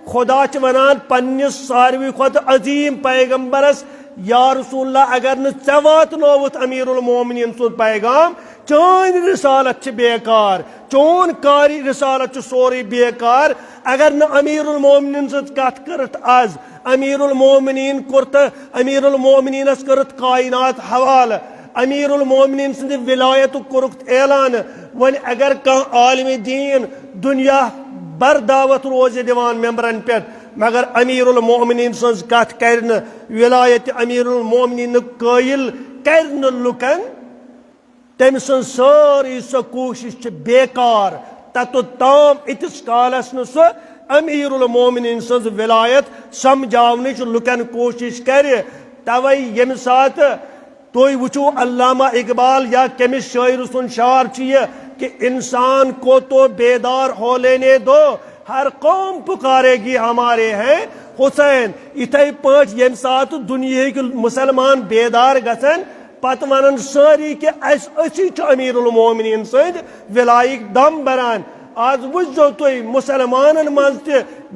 خدا چھِ ونان پننِس ساروی کھۄتہٕ عظیٖم پیغمبرس، یا رسول اللہ، اگر نہٕ ژےٚ واتنووُتھ امیر المومنین سُنٛد پیغام، چٲنۍ رسالت چھِ بیکار، چون کاری رسالت چھُ سورُے بیکار۔ اگر نہٕ امیر المومنین سٕنٛز کتھ کٔرٕتھ از، امیر المومنین کوٚر تہٕ امیر المومنینس کٔرٕتھ کائنات حوالہٕ، امیر المومنین سٕنٛدِ ولایتُک کوٚرُکھ اعلان۔ وۄنۍ اگر کانٛہہ عالم دین دنیا بھر دعوت روزِ دِوان ممبرن پٮ۪ٹھ، مگر امیر المومنین سٕنٛز کتھ کرِ نہٕ، ولایت امیر المومنینُک قٲیل کرِ نہٕ لُکن، تٔمۍ سٕنٛز سٲرٕے سۄ کوٗشِش چھِ بیکار۔ تَتُت تام ییٖتِس کالس نہٕ سُہ امیر المومنین سٕنٛز ولایت سمجھاونٕچ لُکن کوٗشِش کرِ۔ توے ییٚمہِ ساتہٕ تُہۍ وٕچھِو علامہ اقبال یا کٔمِس شٲعرٕ سُنٛد شعر چھُ یہِ کہ انسان کو تو بیدار ہو لینے دو، ہر قوم پکارے گی ہمارے ہیں حسین۔ یِتھے پٲٹھۍ ییٚمہِ ساتہٕ دُنیہٕکۍ مسلمان بیدار گژھن، پتہٕ ونن سٲری کہ اسہِ، أسی چھِ امیر المومنین سٕنٛدۍ ولایک دم بران۔ آز وٕچھزیو تُہۍ مسلمانن منٛز تہِ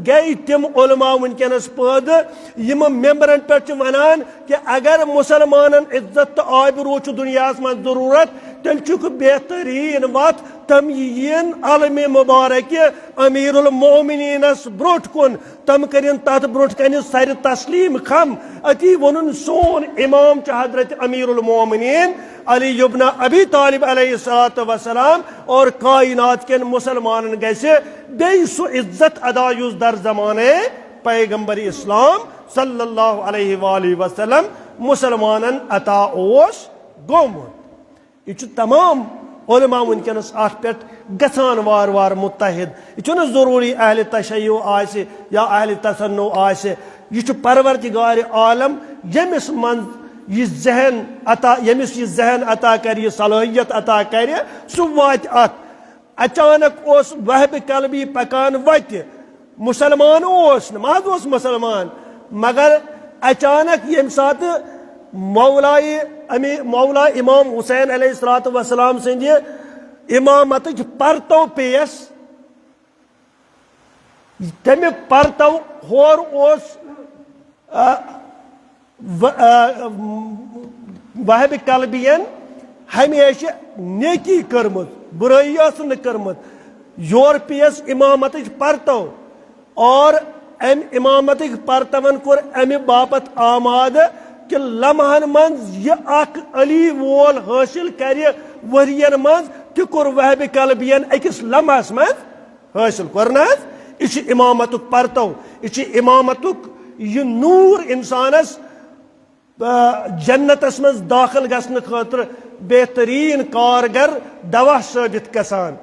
گٔے تِم علماء وٕنکیٚنس پٲدٕ، یِم ممبرن پٮ۪ٹھ چھِ ونان کہ اگر مسلمانن عزت تہٕ آبروٗ چھُ دُنیاہس منٛز ضروٗرت، تیٚلہِ چھُکھ بہتریٖن وتھ تِم یِیِن علمِ مبارکہِ امیر المومنینس برونٛٹھ کُن، تِم کٔرِن تتھ برونٛٹھ کنہِ سرِ تسلیم خم۔ اتی ووٚنُن سون امام چھُ حضرت امیر المومنین علی ابن ابی طالب علیہ الصلوۃ والسلام، اور کائنات کٮ۪ن مسلمانن گژھِ بیٚیہِ سُہ عزت ادا یُس در زمانہ پیغمبر اسلام صلی اللہ علیہ وآلہ وسلم مسلمانن عطا اوس گوٚمُت۔ یہِ چھُ تمام علماء وٕنکیٚنس اتھ پٮ۪ٹھ گژھان وارٕ وارٕ متحد۔ یہِ چھُنہٕ ضروٗری اہلِ تشیع آسہِ یا اہلِ تصنع آسہِ، یہِ چھُ پروردگار عالم ییٚمِس منٛز یہِ ذہن عطا، ییٚمِس یہِ ذہن عطا کرِ، یہِ صلٲحیت عطا کرِ، سُہ واتہِ اتھ۔ اچانک اوس وہب کلبی پکان وتہِ، مسلمان اوس نہٕ، مہ حظ اوس مسلمان، مگر اچانک ییٚمہِ ساتہٕ مولائے امی-، مولا امام حسین علیہ الصلوۃ والسلام سٕنٛدِ امامتٕچ پرتو پیٚیس، تمہِ پرتو ہورٕ اوس، آ، و-، آ، وہب کلبین ہمیشہ نیکی کٔرمٕژ، برٲیی ٲس نہٕ کٔرمٕژ۔ یورٕ پیٚیس امامتٕچ پرتو، اور امہِ امامتٕکۍ پرتون کوٚر امہِ باپتھ آمادٕ کہ لمحن منٛز یہِ اکھ علی وول حٲصِل کرِ ؤرین منٛز، تہِ کوٚر وہب کلبین أکِس لمحس منٛز حٲصِل۔ کوٚر نہ حظ؟ یہِ چھُ امامتُک پرتو، یہِ چھُ امامتُک یہِ نوٗر انسانس، آ، جنتس منٛز دٲخل گژھنہٕ خٲطرٕ بہتریٖن کارگر دوا ثٲبت گژھان۔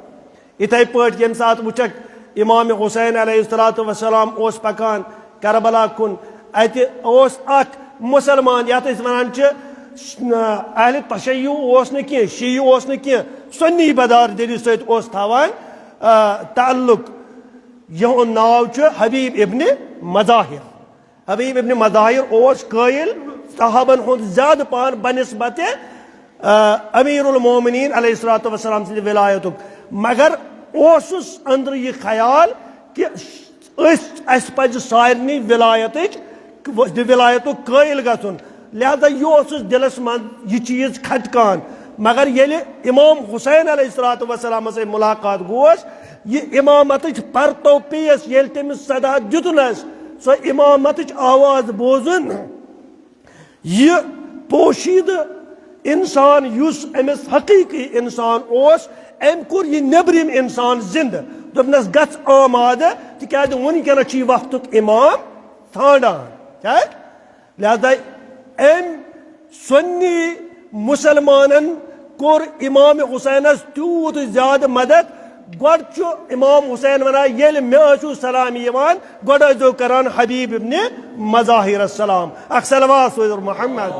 یِتھے پٲٹھۍ ییٚمہِ ساتہٕ وٕچھکھ امام حسین علیہ الصلوۃ والسلام اوس پکان کربلا کُن، اتہِ اوس اکھ مسلمان، یتھ أسۍ ونان چھِ، آ، اہلِ تشیع اوس نہٕ کینٛہہ، شیعی اوس نہٕ کینٛہہ، سنی بدار دلی سۭتۍ اوس تھاوان، آ، تعلق۔ یِہُنٛد ناو چھُ حبیب ابن مظاہر۔ حبیب ابن مظاہر اوس قٲیل صحابن ہُنٛد زیادٕ پہن بنسبت، آ، امیر المومنین علیہ الصلوۃ والسلام سٕنٛدِ ولایتُک، مگر اوسُس أنٛدرٕ یہِ خیال کہ أسۍ، اسہِ پزِ سارنٕے ولایتٕچ، ولایتُک قٲیل گژھُن۔ لہذا یہِ اوسُس دِلس منٛز یہِ چیٖز کھٹکان۔ مگر ییٚلہِ امام حسین علیہ الصلوۃ والسلامس سۭتۍ ملاقات گوس، یہِ امامتٕچ پرتو پیٚیس، ییٚلہِ تٔمِس صدا دیُتنس، سۄ امامتٕچ آواز بوزُن، یہِ پوشیدٕ انسان یُس أمِس حقیقی انسان اوس، أمۍ کوٚر یہِ نیبرِم انسان زندٕ۔ دوٚپنس، "گژھ آمادٕ، تِکیازِ وُنکیٚنس چھُ یہِ وقتُک امام ژھانڈان۔" کیٛازِ؟ لہذا أمۍ سنی مسلمانن کوٚر امام حسینس تیوٗت زیادٕ مدد۔ گۄڈٕ چھُ امام حسین ونان، ییٚلہِ مےٚ ٲسِو سلام یِوان، گۄڈٕ ٲسۍزیو کران حبیب ابن مظاہرس سلام۔ اکھ صلوات سوزر محمد۔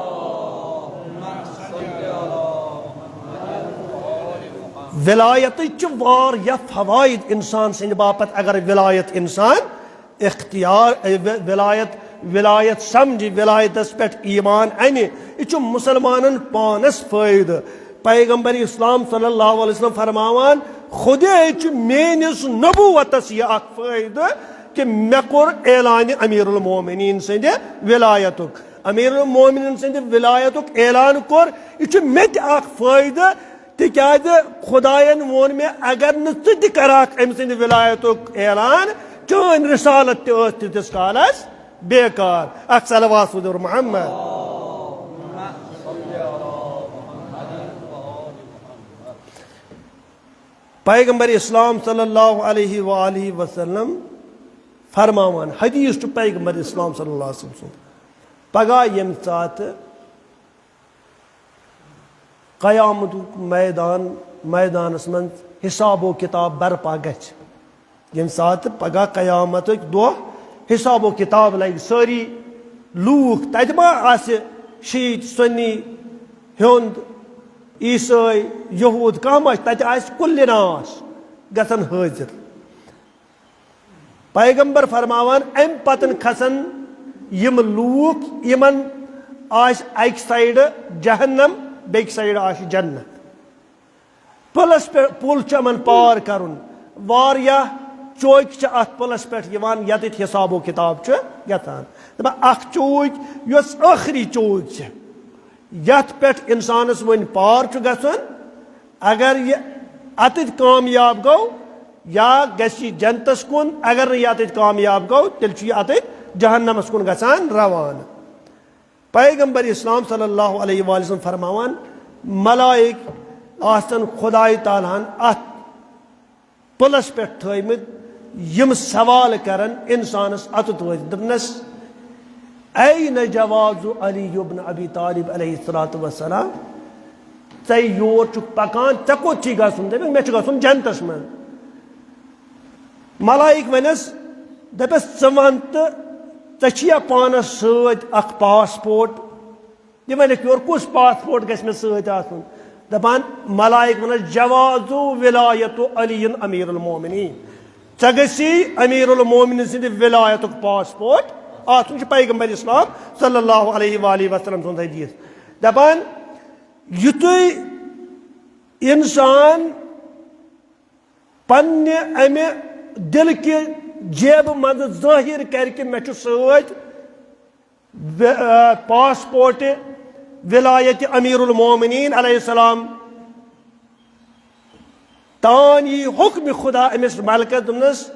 ولایتٕچ چھِ واریاہ فوائد انسان سٕنٛدِ باپتھ، اگر ولایت انسان اختیار، اے، و-، ولایت، ولایت سمجھِ، ولایتس پٮ۪ٹھ ایمان انہِ، یہِ چھُ مسلمانن پانس فٲیدٕ۔ پیغمبر اسلام صلی اللہ علیہ وسلم فرماوان، خدے چھُ میٲنِس نبوتس یہِ اکھ فٲیدٕ کہِ مےٚ کوٚر اعلانِ امیر المومنین سٕنٛدِ ولایتُک۔ امیر المومنین سٕنٛدِ ولایتُک اعلان کوٚر، یہِ چھُ مےٚ تہِ اکھ فٲیدٕ، تِکیازِ خدایَن ووٚن مےٚ، اگر نہٕ ژٕ تہِ کرکھ أمۍ سٕنٛدِ ولایتُک اعلان، چٲنۍ رسالت تہِ ٲس تیٖتِس کالس بیکار۔ اکھ صلوات سوزر محمد۔ پیغمبر اسلام صلی اللہ علیہ وآلہ وسلم فرماوان، حدیث چھُ پیغمبر اسلام صلی اللہ علیہ وسلم سُنٛد، پگاہ ییٚمہِ ساتہٕ قیامتُک میدان، میدانس منٛز حساب و کتاب برپا گژھِ، ییٚمہِ ساتہٕ پگاہ قیامتٕکۍ دۄہ حساب و کتاب لگہِ، سٲری لوٗکھ، تتہِ ما آسہِ شیٖعہٕ، سُنی، ہیوٚنٛد، عیسٲے، یہوٗد، کانٛہہ ما آسہِ، تتہِ آسہِ کُلہِ ناس گژھن حٲضِر۔ پیغمبر فرماوان، امہِ پتن کھسن یِم لوٗکھ، یِمن آسہِ اکہِ سایڈٕ جہنم، بیٚکہِ سایڈٕ آسہِ جنت۔ پُلس پٮ۪ٹھ، پُل چھُ یِمن پار کرُن۔ واریاہ چوکۍ چھِ اتھ پُلس پٮ۪ٹھ یِوان، یتٮ۪تھ حساب و کتاب چھُ گژھان۔ دپان، اکھ چوک، یۄس ٲخری چوک چھِ، یتھ پٮ۪ٹھ انسانس وۄنۍ پار چھُ گژھُن، اگر یہِ اتٮ۪تھ کامیاب گوٚو، یا گژھِ یہِ جنتس کُن، اگر نہٕ یہِ اتٮ۪تھ کامیاب گوٚو، تیٚلہِ چھُ یہِ اتٮ۪تھ جہنمس کُن گژھان روانہٕ۔ پیغمبر اسلام صلی اللہ علیہ وآلہ وسلم فرماوان، ملائک آسن خدائے تعالیٰ ہن اتھ پُلس پٮ۪ٹھ تھٲومٕتۍ، یِم سوال کرن انسانس اتُت وٲتِتھ، دوٚپنس، "این جواز علی ابن ابی طالب علیہ الصلوۃ والسلام؟ ژے یور چھُکھ پکان، ژےٚ کوٚت چھی گژھُن؟" دپن، "مےٚ چھُ گژھُن جنتس منٛز۔" ملائک ونس، دپس، "ژٕ ون تہٕ ژےٚ چھِیا پانس سۭتۍ اکھ پاسپورٹ؟" یہِ ونکھ یورٕ، کُس پاسپورٹ گژھِ مےٚ سۭتۍ آسُن؟ دپان ملائک ونس، "جواز ولایت علی امیر المومنین۔" ژےٚ گژھی امیر المومنین سٕنٛدِ ولایتُک پاسپورٹ آسُن، چھُ پیغمبر اسلام صلی اللہ علیہ وآلہ وسلم سُنٛد حدیث۔ دپان یُتھُے انسان پننہِ امہِ دل کہِ جیبہٕ منٛزٕ ظٲہر کرِ کہِ مےٚ چھُ سۭتۍ و-، آ، پاسپورٹ ولایت امیر المومنین علیہ السلام، تان یی حکم خدا أمِس ملکس، دوٚپنس،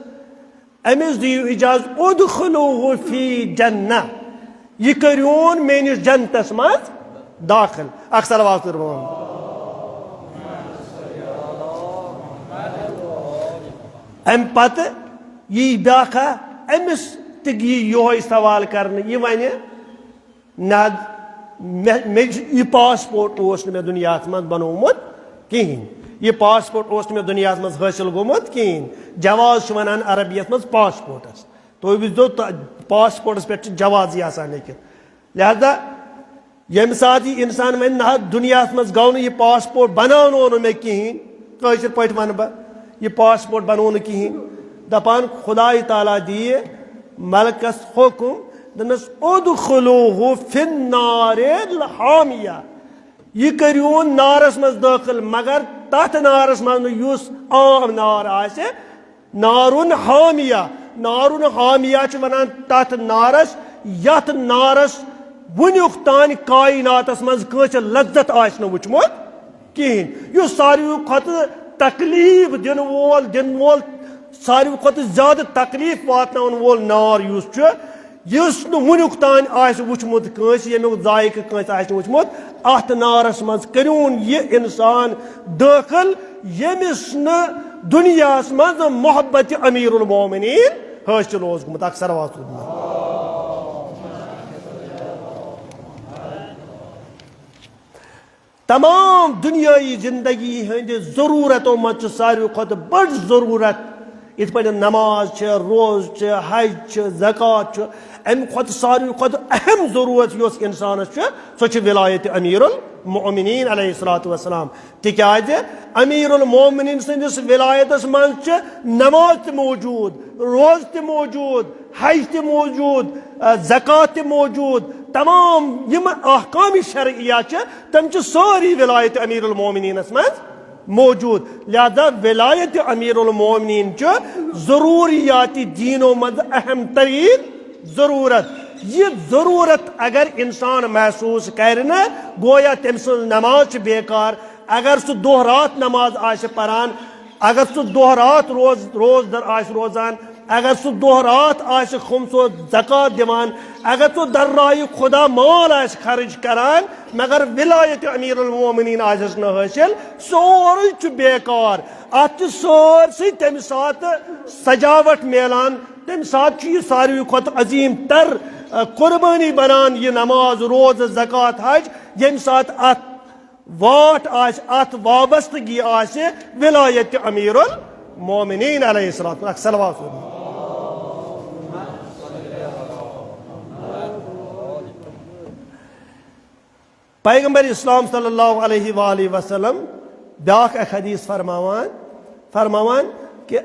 أمِس دِیِو اجازت، "ادخلوہ فی جنہ"، یہِ کٔرِوُن میٲنِس جنتس منٛز داخل۔ اکھ صلوات پٔرِو۔ امہِ پتہٕ یی بیٛاکھ اکھ، أمِس تہِ یی یِہوٚے سوال کرنہٕ، یہِ ونہِ، "نہ، مےٚ، مےٚ چھُ، یہِ پاسپورٹ اوس نہٕ مےٚ دُنیاہَس منٛز بنوومُت کِہیٖنۍ۔ یہِ پاسپورٹ اوس نہٕ مےٚ دُنیاہَس منٛز حٲصِل گوٚمُت کِہیٖنۍ۔" جواز چھُ وَنان عربیَس منٛز پاسپورٹَس۔ تُہۍ وٕچھزیو، تہ-، پاسپورٹَس پٮ۪ٹھ چھُ جوازٕے آسان لیکھِتھ۔ لہذا ییٚمہِ ساتہٕ یہِ اِنسان وَنہِ، "نہ حظ، دُنیاہَس منٛز گوٚو نہٕ یہِ پاسپورٹ، بناونوو نہٕ مےٚ کِہیٖنۍ"، کٲشِر پٲٹھۍ وَنہٕ بہٕ، یہِ پاسپورٹ بنوو نہٕ کِہیٖنۍ، دَپان خۄداے تعالیٰ دِیہِ ملکَس حُکُم، دَپنَس، "ادخلوہ فی النار الحامیہ"، یہِ کٔرِوُن نارَس منٛز دٲخل، مگر تَتھ نارَس منٛز نہٕ یُس عام نار آسہِ، نارُن حامیہ۔ نارُن حامیہ چھِ وَنان تَتھ نارَس، یَتھ نارَس وٕنیُک تام کائناتَس منٛز کٲنٛسہِ لذت آسہِ نہٕ وٕچھمُت کِہیٖنۍ۔ یُس ساروی کھۄتہٕ تکلیٖف دِنہٕ وول، دِنہٕ وول، ساروی کھۄتہٕ زیادٕ تکلیٖف واتناوَن وول نار یُس چھُ، یُس نہٕ وٕنیُک تام آسہِ وٕچھمُت کٲنٛسہِ، ییٚمیُک ذائقہٕ کٲنٛسہِ آسہِ نہٕ وٕچھمُت، اَتھ نارَس منٛز کٔرِوُن یہِ اِنسان دٲخل، ییٚمِس نہٕ دُنیاہَس منٛز محبت امیر المومنین حٲصِل اوس گوٚمُت۔ اکھ صلوات سوٗزمُت۔ تمام دنیٲیی زندگی ہٕنٛدِ ضروٗرتو منٛز چھِ ساروی کھۄتہٕ بٔڑ ضروٗرت، یِتھ پٲٹھۍ نماز چھِ، روزٕ چھِ، حج چھِ، زکوٰۃ چھُ، اَمہِ کھۄتہٕ ساروی کھۄتہٕ اہم ضروٗرت یۄس اِنسانَس چھِ، سۄ چھِ ولایت امیر المؤمنین علیہ الصلوۃ والسلام۔ تِکیازِ امیر المؤمنین سٕنٛدِس ولایتس منٛز چھِ نماز تہِ موجود، روزٕ تہِ موجود، حج تہِ موجود، آ، زکوٰۃ تہِ موجود، تمام یِم احکام شرعیہ چھِ، تِم چھِ سٲری ولایت امیر المؤمنینس منٛز موجود۔ لہذا ولایت امیر المؤمنین چھُ ضروریات دینو منٛز اہم ترین ضرورت۔ یہِ ضرورت اگر انسان محسوس کرِ نہٕ، گویا تٔمۍ سٕنٛز نماز چھِ بیکار۔ اگر سُہ دۄہ راتھ نماز آسہِ پران، اگر سُہ دۄہ راتھ روز-، روزدر آسہِ روزان، اگر سُہ دۄہ راتھ آسہِ خمس و زکوٰۃ دِوان، اگر سُہ در راہِ خدا مال آسہِ خرٕچ کران، مگر ولایت امیر المومنین آسٮ۪س نہٕ حٲصِل، سورُے چھُ بیکار۔ اتھ چھُ سٲرسٕے تمہِ ساتہٕ سجاوٹ میلان، تمہِ ساتہٕ چھُ یہِ ساروی کھۄتہٕ عظیٖم تر، آ، قربٲنی بنان، یہِ نماز، روزٕ، زکوٰۃ، حج، ییٚمہِ ساتہٕ اتھ واٹھ آسہِ، اتھ وابستگی آسہِ ولایت امیر المومنین علیہ الصلوۃ والسلام۔ اکھ صلوات سوزو۔ پیغمبر اسلام صلی اللہ علیہ وآلہ وسلم بیاکھ اکھ حدیث فرماوان، فرماوان کہ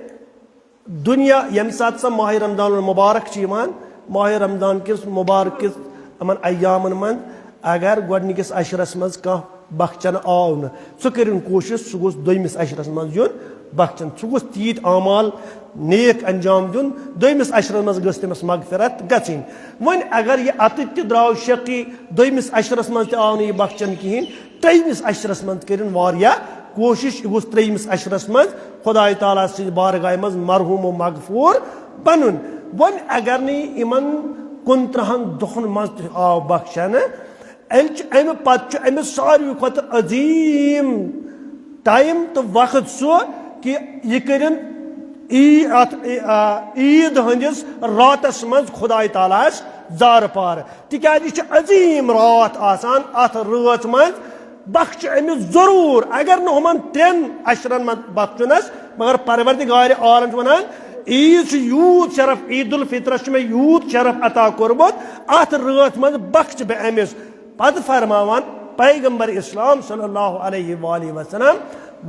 دنیا ییٚمہِ ساتہٕ سۄ ماہِ رمضان المبارک چھِ یِوان، ماہِ رمضان کِس مبارک کِس یِمن ایامن منٛز اگر گۄڈٕنِکِس عشرس منٛز کانٛہہ بخچن آو نہٕ، سُہ کٔرِن کوٗشِش سُہ گوٚژھ دوٚیمِس عشرس منٛز یُن بخچن، سُہ گوٚژھ تیٖتۍ اعمال نیک انجام دیُن، دوٚیمِس عشرس منٛز گٔژھ تٔمِس مغفرت گژھٕنۍ۔ وۄنۍ اگر یہِ اتٕتۍ تہِ درٛاو شقی، دوٚیمِس عشرس منٛز تہِ آو نہٕ یہِ بخچن کِہیٖنۍ، ترٛیٚیمِس عشرس منٛز کٔرِن واریاہ کوٗشِش، یہِ گوٚژھ ترٛیٚیمِس عشرس منٛز خدایہِ تعالیٰ سٕنٛزِ بارگاہہِ منٛز مرحوم و مغفوٗر بنُن۔ وۄنۍ اگر نہٕ یِمن کُنترٕہن دۄہن منٛز تہِ آو بخشنہٕ، تیٚلہِ چھُ امہِ پتہٕ چھُ أمِس ساروی کھۄتہٕ عظیٖم ٹایم تہٕ وقت سُہ کہِ یہِ کٔرِن عی-، اتھ، آ، عیٖد ہٕنٛدِس راتس منٛز خدایہِ تعالیٰ ہس زارٕ پار۔ تِکیازِ یہِ چھِ عظیٖم راتھ آسان، اتھ رٲژ منٛز بخشِ أمِس ضروٗر، اگر نہٕ ہُمن ترٛٮ۪ن عشرن منٛز بخشُنس، مگر پروردگار عالم چھُ ونان، عیٖد چھُ یوٗت شرف، عید الفطرس چھُ مےٚ یوٗت شرف عطا کوٚرمُت، اتھ رٲژ منٛز بخشِ بہٕ أمِس۔ پتہٕ فرماوان پیغمبر اسلام صلی اللہ علیہ وآلہ وسلم،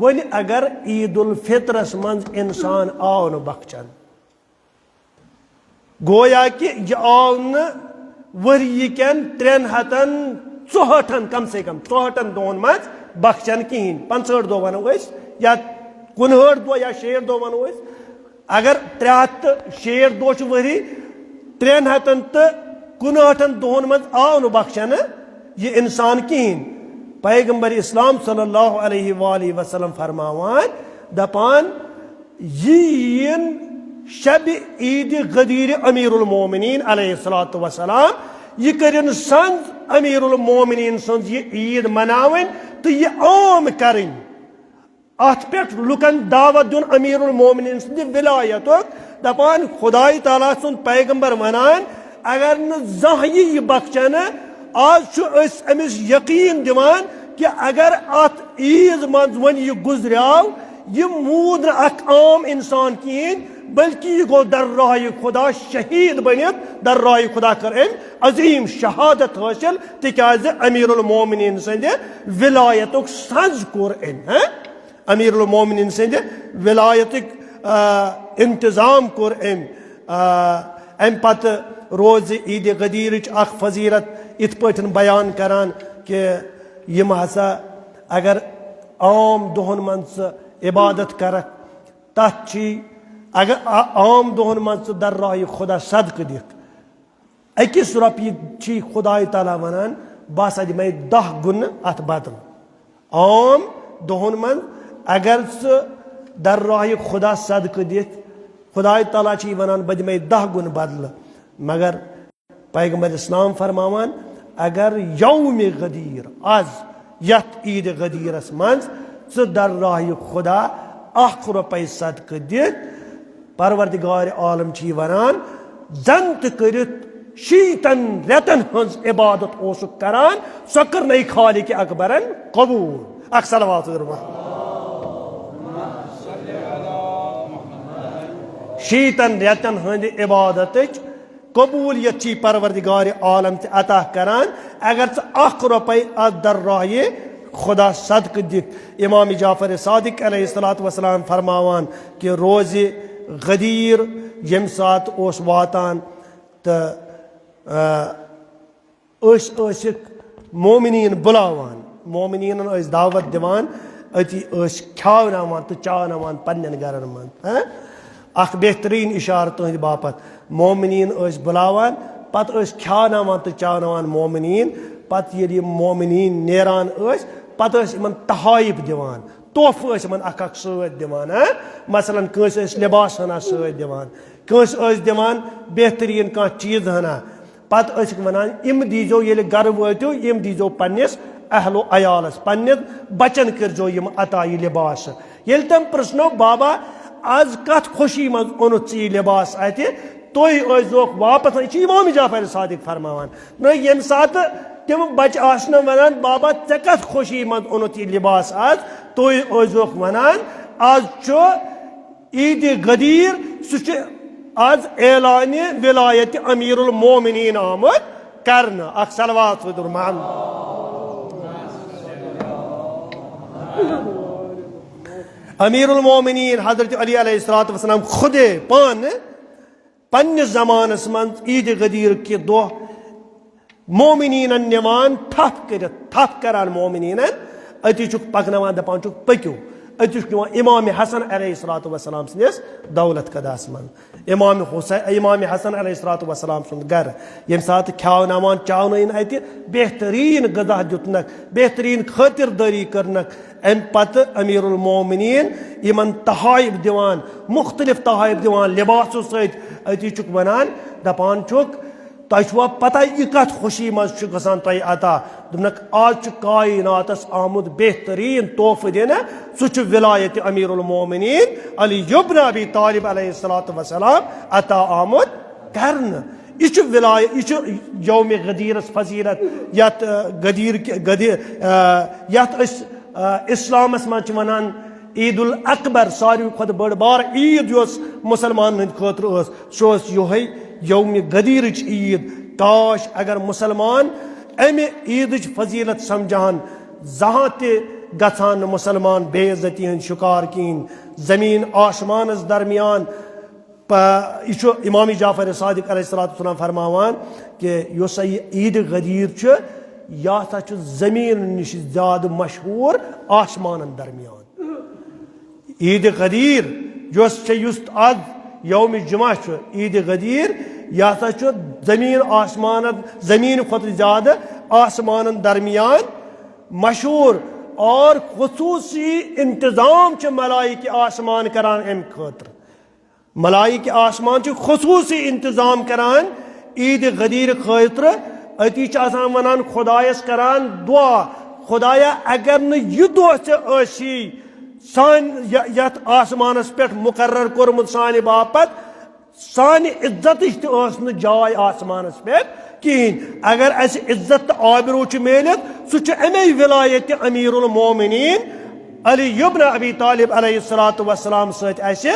وۄنۍ اگر عید الفطرس منٛز انسان آو نہٕ بخشن، گویا کہ یہِ آو نہٕ ؤری کٮ۪ن ترٛٮ۪ن ہتن ژُہٲٹھن، کم سے کم ژُہٲٹھن دۄہن منٛز بخشن کِہیٖنۍ۔ پنٛژہٲٹھ دۄہ ونو أسۍ، یا کُنہٲٹھ دۄہ یا شیٹھ دۄہ ونو أسۍ۔ اگر ترٛےٚ ہتھ تہٕ شیٹھ دۄہ چھِ ؤری، ترٛٮ۪ن ہتن تہٕ کُنہٲٹھن دۄہن منٛز آو نہٕ بخشنہٕ یہِ انسان کِہیٖنۍ۔ پیغمبر اسلام صلی اللہ علیہ وآلہ وسلم فرماوان، دپان، یہِ یِیِن شبِ عید غدیر امیر المومنین علیہ الصلوۃ والسلام، یہِ کٔرِن سنٛز امیر المومنین سٕنٛز یہِ عید مناوٕنۍ تہٕ یہِ عام کرٕنۍ۔ اتھ پٮ۪ٹھ لُکن دعوت دیُن امیر المومنین سٕنٛدِ ولایتُک، دپان خدایہِ تعالیٰ سُنٛد پیغمبر ونان، اگر نہٕ زانٛہہ یی یہِ بخشنہٕ، آز چھُ أسۍ أمِس یقیٖن دِوان کہِ اگر اتھ عیٖد منٛز وۄنۍ یہِ گُزریو، یہِ موٗد نہٕ اکھ عام انسان کِہیٖنۍ، بلکہِ یہِ گوٚو در راہِ خدا شہیٖد بٔنِتھ، در راہِ خدا کٔر أمۍ عظیٖم شہادت حٲصِل، تِکیازِ امیر المومنین سٕنٛدِ ولایتُک سنٛز کوٚر أمۍ، ہہ؟ امیر المومنین سٕنٛدِ ولایتُک، آ، انتظام کوٚر أمۍ۔ آ، امہِ پتہٕ روزِ عید غدیرٕچ اکھ فضیلت یِتھ پٲٹھۍ بیان کران کہِ یِم ہسا اگر عام دۄہن منٛز ژٕ عبادت کرکھ، تتھ چھی، اگر آ-، عام دۄہن منٛز ژٕ در راہِ خدا صدقہٕ دِکھ، أکِس رۄپیہِ چھی خدایہِ تعالیٰ ونان، بہٕ ہسا دِمے دَہ گُنہٕ اتھ بدل۔ عام دۄہن منٛز اگر ژٕ در راہِ خدا صدقہٕ دِکھ، خدایہِ تعالیٰ چھی ونان، بہٕ دِمے دَہ گُنہٕ بدلہٕ۔ مگر پیغمبر اسلام فرماوان، اگر یوم غدیر، از یتھ عید غدیرس منٛز ژٕ در راہِ خدا اکھ رۄپے صدقہٕ دِکھ، پروردگار عالم چھی ونان، زن تہِ کٔرِتھ شیٖتن رٮ۪تن ہٕنٛز عبادت اوسُکھ کران، سۄ کٔر نہٕ خالق اکبرن قبول۔ اکھ صلوات ضرور۔ شیٖتن رٮ۪تن ہٕنٛدِ عبادتٕچ قبولیت چھِ پروردگار عالم تہِ عطا کران۔ اگر ژٕ اکھ رۄپے اتھ در راہہِ خدا صدقہٕ دِکھ۔ امام جعفر صادق علیہ الصلوۃ والسلام فرماوان کہ روزِ غدیر ییٚمہِ ساتہٕ اوس واتان تہٕ، آ، أسۍ ٲسِکھ مومنیٖن بُلاوان، مومنیٖنَن ٲسۍ دعوت دِوان، أتی ٲسۍ کھیٛاوناوان تہٕ چاوناوان پنٛنٮ۪ن گَرَن منٛز۔ ہہ؟ اَکھ بہتریٖن اِشارٕ تُہٕنٛدِ باپَتھ۔ مومنیٖن ٲسۍ بُلاوان، پَتہٕ ٲسۍ کھیٛاوناوان تہٕ چاوناوان مومنیٖن۔ پَتہٕ ییٚلہِ یِم مومنیٖن نیران ٲسۍ، پَتہٕ ٲسۍ یِمَن تحائف دِوان، تحفہٕ ٲسۍ یِمَن اَکھ اَکھ سۭتۍ دِوان۔ ہہ؟ مثلاً کٲنٛسہِ ٲسۍ لِباس ہنا سۭتۍ دِوان، کٲنٛسہِ ٲسۍ دِوان بہتریٖن کانٛہہ چیٖز ہنا۔ پتہٕ ٲسِکھ ونان، "یِم دیٖزیو ییٚلہِ گرٕ وٲتِو، یِم دیٖزیو پننِس اہل و عیالس، پننٮ۪ن بچن کٔرۍزیو یِم عطا یہِ لباس۔" ییٚلہِ تٔمۍ پرژھنو، "بابا، از کتھ خوشی منٛز اوٚنُتھ ژٕ یہِ لباس اتہِ؟ تُہۍ ٲسۍزیوکھ واپس انان۔" یہِ چھُ امام جعفر صادق فرماوان۔ نہ، ییٚمہِ ساتہٕ تِم بچہِ آسنو ونان، "بابا، ژےٚ کتھ خوشی منٛز اوٚنُتھ یہِ لباس از؟" تُہۍ ٲسۍزیوکھ ونان، "از چھُ عید غدیر، سُہ چھُ از اعلانِ ولایت امیر المومنین آمُت کرنہٕ۔" اکھ صلوات سوزِ رحمان۔ امیر المومنین حضرت علی علیہ الصلوۃ والسلام خودے پانہٕ پننِس زمانس منٛز عید غدیر کہِ دۄہ مومنینن نِوان تھپھ کٔرِتھ، تھپھ کران مومنینن، أتی چھُکھ پکناوان، دپان چھُکھ، "پٔکِو۔" أتی چھُکھ نِوان امام حسن علیہ الصلوۃ والسلام سٕنٛدِس دولت قدس منٛز، امام حسین، امام حسن علیہ الصلوۃ والسلام سُنٛد گرٕ۔ ییٚمہِ ساتہٕ کھیاوناوان چاونٲیِن اتہِ، بہتریٖن غذا دیُتنکھ، بہتریٖن خٲطردٲری کٔرنکھ، امہِ پتہٕ امیر المومنین یِمن تحائف دِوان، مختلف تحائف دِوان لباسو سۭتۍ، أتی چھُکھ ونان، دپان چھُکھ، "تۄہہِ چھُوا پتہ یہِ کتھ خوشی منٛز چھُ گژھان تۄہہِ عطا؟" دوٚپنکھ، "آز چھُ کائناتس آمُت بہتریٖن تحفہٕ دِنہٕ، سُہ چھُ ولایت امیر المومنین علی ابن ابی طالب علیہ الصلوۃ والسلام عطا آمُت کرنہٕ۔" یہِ چھُ ولایت، یہِ چھُ یوم غدیرس فضیلت، یتھ، آ، غدیر کہِ، غدیر، آ، یتھ أسۍ، آ، اسلامس منٛز چھِ ونان عید الاکبر، ساروی کھۄتہٕ بٔڑ بار عید یۄس مسلمانن ہٕنٛدِ خٲطرٕ ٲس، سُہ ٲس یِہوٚے یوم غدیرٕچ عید۔ کاش اگر مسلمان امہِ عیدٕچ فضیلت سمجھان، زانٛہہ تہِ گژھان نہٕ مسلمان بے عزتی ہٕنٛدۍ شکار کِہیٖنۍ۔ زمین آسمانس درمیان پ-، یہِ چھُ امام جعفر صادق علیہ الصلوۃ والسلام فرماوان کہ یۄس سا یہِ عید غدیر چھُ، یہِ ہسا چھُ زمین نِش زیادٕ مشہوٗر آسمانن درمیان۔ عید غدیر یۄس چھےٚ، یُس آز یوم جمعہ چھُ، عید غدیر، یہِ ہسا چھُ زمین آسمانن، زمین کھۄتہٕ زیادٕ آسمانن درمیان مشہوٗر، اور خصوٗصی انتظام چھِ ملائکہ آسمان کران امہِ خٲطرٕ۔ ملائکہ آسمان چھِ خصوٗصی انتظام کران عید غدیر خٲطرٕ۔ أتی چھِ آسان ونان، خدایس کران دعا، "خدایا، اگر نہٕ یہِ دۄہ ژےٚ ٲسی سانہِ، یا-، یتھ آسمانس پٮ۪ٹھ مقرر کوٚرمُت سانہِ باپتھ، سانہِ عزتٕچ تہِ ٲس نہٕ جاے آسمانس پٮ۪ٹھ کِہیٖنۍ۔ اگر اسہِ عزت تہٕ آبروٗ چھُ میٖلِتھ، سُہ چھُ امے ولایت امیر المومنین علی ابن ابی طالب علیہ الصلوۃ والسلام سۭتۍ اسہِ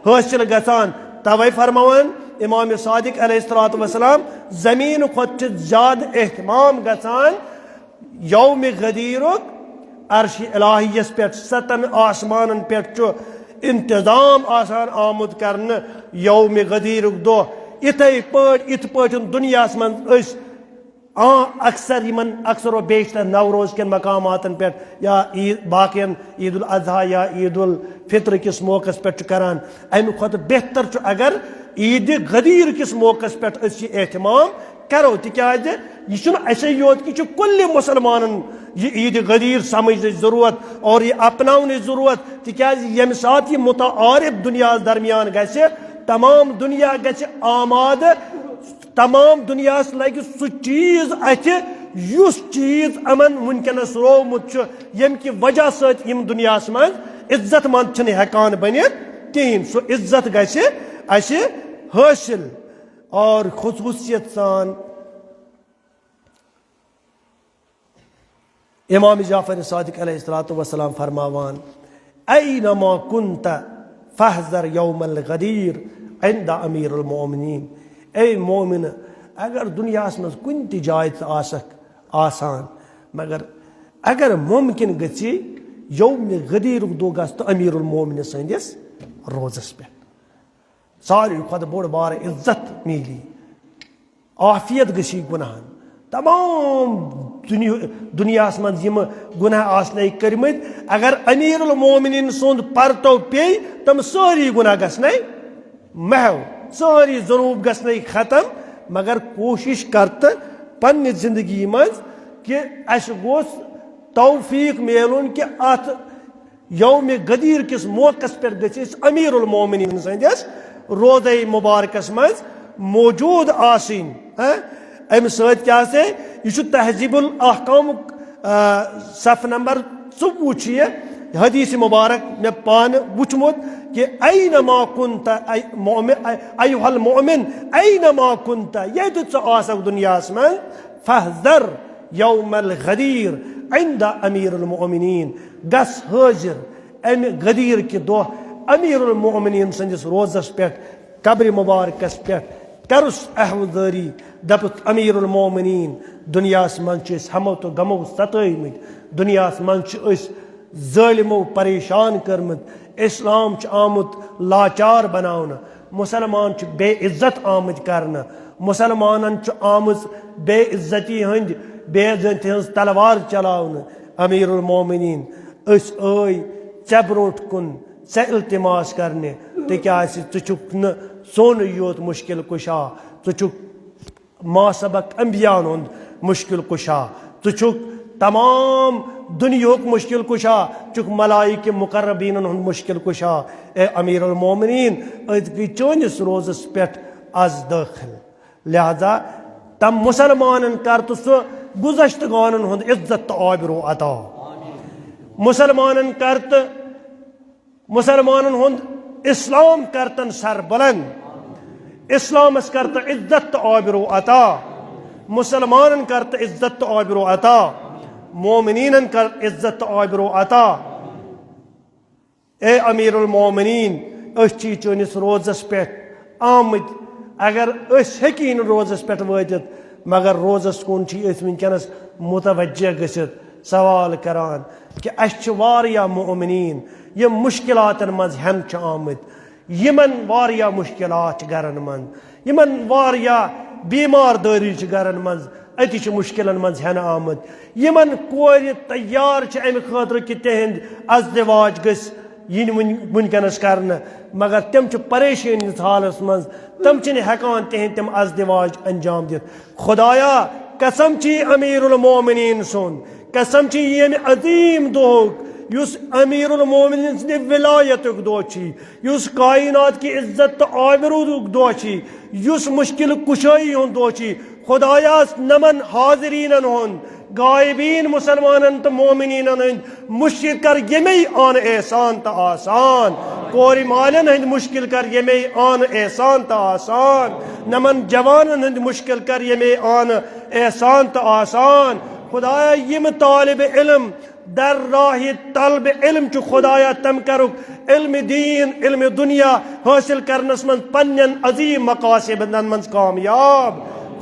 حٲصِل گژھان۔" توے فرماوان امام صادق علیہ الصلوۃ والسلام، زمین کھۄتہٕ چھِ زیادٕ اہتمام گژھان یوم غدیرُک۔ عرش الٰہیس پٮ۪ٹھ، ستن آسمانن پٮ۪ٹھ چھُ انتظام آسان آمُت کرنہٕ یوم غدیرُک دۄہ۔ یِتھے پٲٹھۍ، یِتھ پٲٹھۍ دُنیاہس منٛز أسۍ آ، اکثر یِمن، اکثر و بیشتر نوروز کٮ۪ن مقاماتن پٮ۪ٹھ یا عید، باقین عید الاضحیٰ یا عید الفطر کِس موقعس پٮ۪ٹھ چھُ کران، امہِ کھۄتہٕ بہتر چھُ اگر عید غدیر کِس موقعس پٮ۪ٹھ أسۍ یہِ اہتمام کرو، تِکیازِ یہِ چھُنہٕ اسے یوت، یہِ چھُ کُلہِ مسلمانن یہِ عید غدیر سمجھنٕچ ضرورت اور یہِ اپناونٕچ ضرورت، تِکیازِ ییٚمہِ ساتہٕ یہِ متعارف دُنیاہس درمیان گژھِ، تمام دُنیا گژھِ آمادٕ، تمام دُنیاہس لگہِ سُہ چیز اتھِ، یُس چیز یِمن وُنکیٚنس روومُت چھُ، ییٚمہِ کہِ وجہ سۭتۍ یِم دُنیاہس منٛز عزت مند چھِنہٕ ہیٚکان بٔنِتھ کِہیٖنۍ۔ سُہ عزت گژھِ اسہِ حٲصِل۔ اور خصوصیت سان امام جعفر صادق علیہ الصلوۃ والسلام فرماوان، "اینما کنت فاحذر یوم الغدیر عند امیر المومنین"۔ اے مومن، اگر دنیاہس منٛز کُنہِ تہِ جایہِ ژٕ آسکھ آسان، مگر اگر ممکن گژھِ، یوم غدیرُک دۄہ گژھ تہٕ امیر المومنین سٕنٛدِس روزس پٮ۪ٹھ۔ ساروی کھۄتہٕ بوٚڑ بارٕ عزت میلی، عافیت گٔژھی گناہن۔ تمام دُنیا-، دُنیاہس منٛز یِم گناہ آسنے کٔرمٕتۍ، اگر امیر المومنین سُنٛد پرتو پیٚیہِ، تِم سٲری گناہ گژھنے محو، سٲری ذنوٗب گژھنے ختم۔ مگر کوٗشش کر تہٕ پننہِ زندگی منٛز کہِ اسہِ گوٚژھ توفیق میلُن کہِ اتھ یوم غدیر کِس موقعس پٮ۪ٹھ گژھِ أسۍ امیر المومنین سٕنٛدِس روضے مبارکس منٛز موجود آسٕنۍ۔ ہاں؟ امہِ سۭتۍ کیٛاہ سا؟ یہِ چھُ تہذیب الاحکامُک، آ، صفحہٕ نمبر ژوٚوُہ چھُ یہِ حدیث مبارک مےٚ پانہٕ وُچھمُت کہِ اینما کنت اے مؤمن، اے-، ایھا المؤمن، اینما کنت، ییٚتہِ ژٕ آسکھ دُنیاہس منٛز، فاحذر یوم الغدیر عند امیر المؤمنین، گژھ حٲضِر امہِ غدیر کہِ دۄہ امیر المؤمنین سٕنٛدِس روضس پٮ۪ٹھ، قبرِ مبارکس پٮ۪ٹھ، کرُس عہودٲری، دپُس، امیر المؤمنین، دُنیاہس منٛز چھِ أسۍ ہمو تہٕ غمو ستٲومٕتۍ، دُنیاہس منٛز چھِ أسۍ ظٲلمو پریشان کٔرمٕتۍ، اسلام چھُ آمُت لاچار بناونہٕ، مسلمان چھِ بے عزت آمٕتۍ کرنہٕ، مسلمانن چھُ آمٕژ بے عزتی ہٕنٛدۍ، بے عزتی ہٕنٛز تلوار چلاونہٕ۔ امیر المومنین، أسۍ ٲے ژےٚ برونٛٹھ کُن، ژےٚ التماس کرنہِ، تِکیازِ ژٕ چھُکھ نہٕ سونُے یوت مشکل کشا، ژٕ چھُکھ ما سبق انبیاءن ہُنٛد مشکل کشا، ژٕ چھُکھ تمام دنیاہُک مشکل کشا، چھُکھ ملائکہ مقربینن ہُنٛد مشکل کشا۔ اے امیر المومنین، أزۍ گٔے چٲنِس روزس پٮ۪ٹھ از دٲخل، لہذا تم مسلمانن کر تہٕ سُہ گُذشتگانن ہُنٛد عزت تہٕ آبرو عطا۔ مسلمانن کر تہٕ مسلمانن ہُنٛد اسلام کرتن سر بلند، اسلامس کرتہٕ عزت تہٕ آبرو عطا، مسلمانن کرتہٕ عزت تہٕ آبرو عطا، مومنینن کر عزت تہٕ آبرو عطا۔ اے امیر المومنین، أسۍ چھِ چٲنِس روزس پٮ۪ٹھ آمٕتۍ، اگر أسۍ ہیٚکی نہٕ روزس پٮ۪ٹھ وٲتِتھ، مگر روزس کُن چھِ أسۍ وٕنکیٚنس متوجہ گٔژھِتھ سوال کران کہِ اسہِ چھِ واریاہ مومنین یِم مشکلاتن منٛز ہٮ۪نہٕ چھِ آمٕتۍ، یِمن واریاہ مشکلات چھِ گرن منٛز، یِمن واریاہ بیمار دٲری چھِ گرن منٛز، أتی چھِ مشکلن منٛز ہٮ۪نہٕ آمٕتۍ۔ یِمن کورِ تیار چھِ امہِ خٲطرٕ کہِ تِہنٛدۍ ازدواج گٔژھۍ یِنۍ وٕنۍ-، وٕنکیٚنس کرنہٕ، مگر تِم چھِ پریشٲنی ہٕنٛدِس حالس منٛز، تِم چھِنہٕ ہٮ۪کان تِہنٛدۍ تِم ازدواج انجام دِتھ۔ خدایا، قسم چھی امیر المومنین سُنٛد، قسم چھی ییٚمہِ عظیٖم دۄہُک یُس امیر المومنین سٕنٛدِ ولایتُک دۄہ چھی، یُس کائنات کہِ عزت تہٕ آبروٗدُک دۄہ چھی، یُس مشکل کُشٲیی ہُنٛد دۄہ چھی۔ خدایا، نمن حاضریٖنن ہُنٛد، غائبین مسلمانن تہٕ مومنینن ہٕنٛدۍ مشکل کر ییٚمے آنہٕ احسان تہٕ آسان، کورِ مالٮ۪ن ہٕنٛدۍ مشکل کر ییٚمے آنہٕ احسان تہٕ آسان، نمن جوانن ہٕنٛدۍ مشکل کر ییٚمے آنہٕ احسان تہٕ آسان۔ خدایا، یِم طالب علم در راہ طلب علم چھُ، خدایا، تم کرُکھ علم دین، علم دنیا حٲصِل کرنس منٛز پننٮ۪ن عظیٖم مقاصدن منٛز کامیاب۔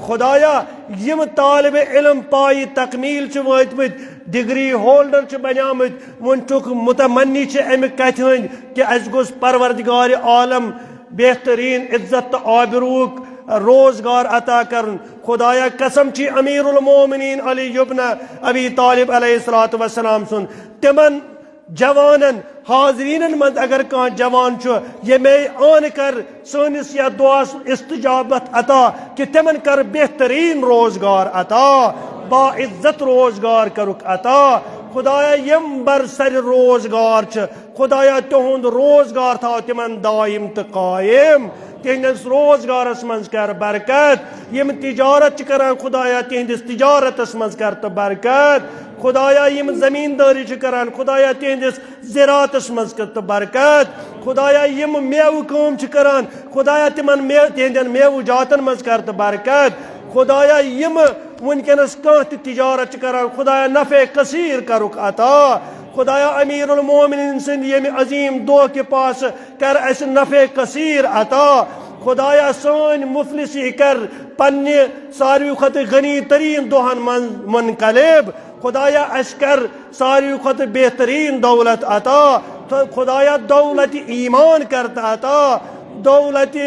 خدایا، یِم طالب علم پایہِ تکمیل چھِ وٲتمٕتۍ، ڈگری ہولڈر چھِ بنیمٕتۍ، وۄنۍ چھُکھ متمنی چھِ امہِ کتھِ ہٕنٛدۍ کہِ اسہِ گوٚژھ پروردگار عالم بہترین عزت تہٕ آبروک روزگار عطا کرُن۔ خدایا، قسم چھی امیر المومنین علی ابن ابی طالب علیہ الصلوۃ والسلام سُنٛد، تِمن جوانن حاضریٖنن منٛز اگر کانٛہہ جوان چھُ، ییٚمے آنہٕ کر سٲنِس یتھ دعاہس استجابت عطا، کہِ تِمن کر بہترین روزگار عطا، باعزت روزگار کرُکھ عطا۔ خدایا، یِم برسر روزگار چھِ، خدایا، تِہُنٛد روزگار تھاو تِمن دائم تہٕ قائم۔ تِہنٛدِس روزگارس منٛز کر برکت۔ یِم تجارت چھِ کران، خدایا، تِہنٛدِس تجارتس منٛز کر تہٕ برکت۔ خدایا، یِم زمیٖندٲری چھِ کران، خدایا، تِہنٛدِس زراعتس منٛز کر تہٕ برکت۔ خدایا، یِم میوٕ کٲم چھِ کران، خدایا، تِمن میوٕ، تِہنٛدٮ۪ن میوٕ جاتن منٛز کر تہٕ برکت۔ خدایا، یِم وٕنکیٚنس کانٛہہ تہِ تجارت چھِ کران، خدایا، نفع کثیر کرُکھ عطا۔ خدایا، امیر المومنین سٕنٛدِ ییٚمہِ عظیٖم دۄہ کہِ پاسہٕ کر اسہِ نفع کثیر عطا۔ خدایا، سٲنۍ مفلسی کر پننہِ ساروی کھۄتہٕ غنی ترین دۄہن منٛز منقلب۔ خدایا، اسہِ کر ساروی کھۄتہٕ بہترین دولت عطا۔ تہٕ خدایا، دولت ایمان کر تہٕ عطا، دولت،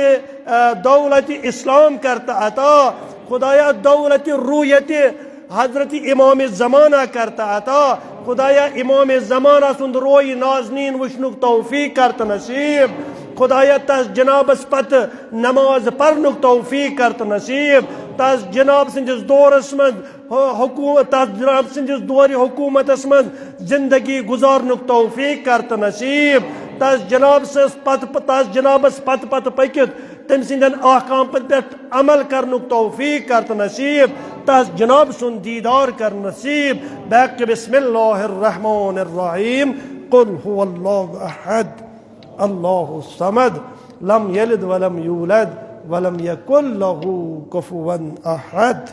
آ، دولت اسلام کر تہٕ عطا۔ خدایا، دولت رویت حضرت امام زمانہ کر تہٕ عطا۔ خدایا، امام زمانہ سُنٛد روی نازنین وٕچھنُک توفیق کر تہٕ نصیب۔ خدایا، تس جنابس پتہٕ نماز پرنُک توفیق کر تہٕ نصیب۔ تس جناب سٕنٛدِس دورس منٛز حکومت، تس جناب سٕنٛدِس دورِ حکومتس منٛز زندگی گزارنُک توفیق کر تہٕ نصیب۔ تس جناب سٕنٛز پتہٕ، تس جنابس پتہٕ پتہٕ پٔکِتھ تٔمۍ سٕنٛدٮ۪ن احکامن پٮ۪ٹھ عمل کرنُک توفیق کر تہٕ نصیب۔ تس جناب سُنٛد دیدار کر نصیب۔ باقی بسم اللہ الرحمن الرحیم۔ قل هو اللہ احد، اللہ الصمد، لم یلد ولم یولد، ولم یکن لہ کفوا احد۔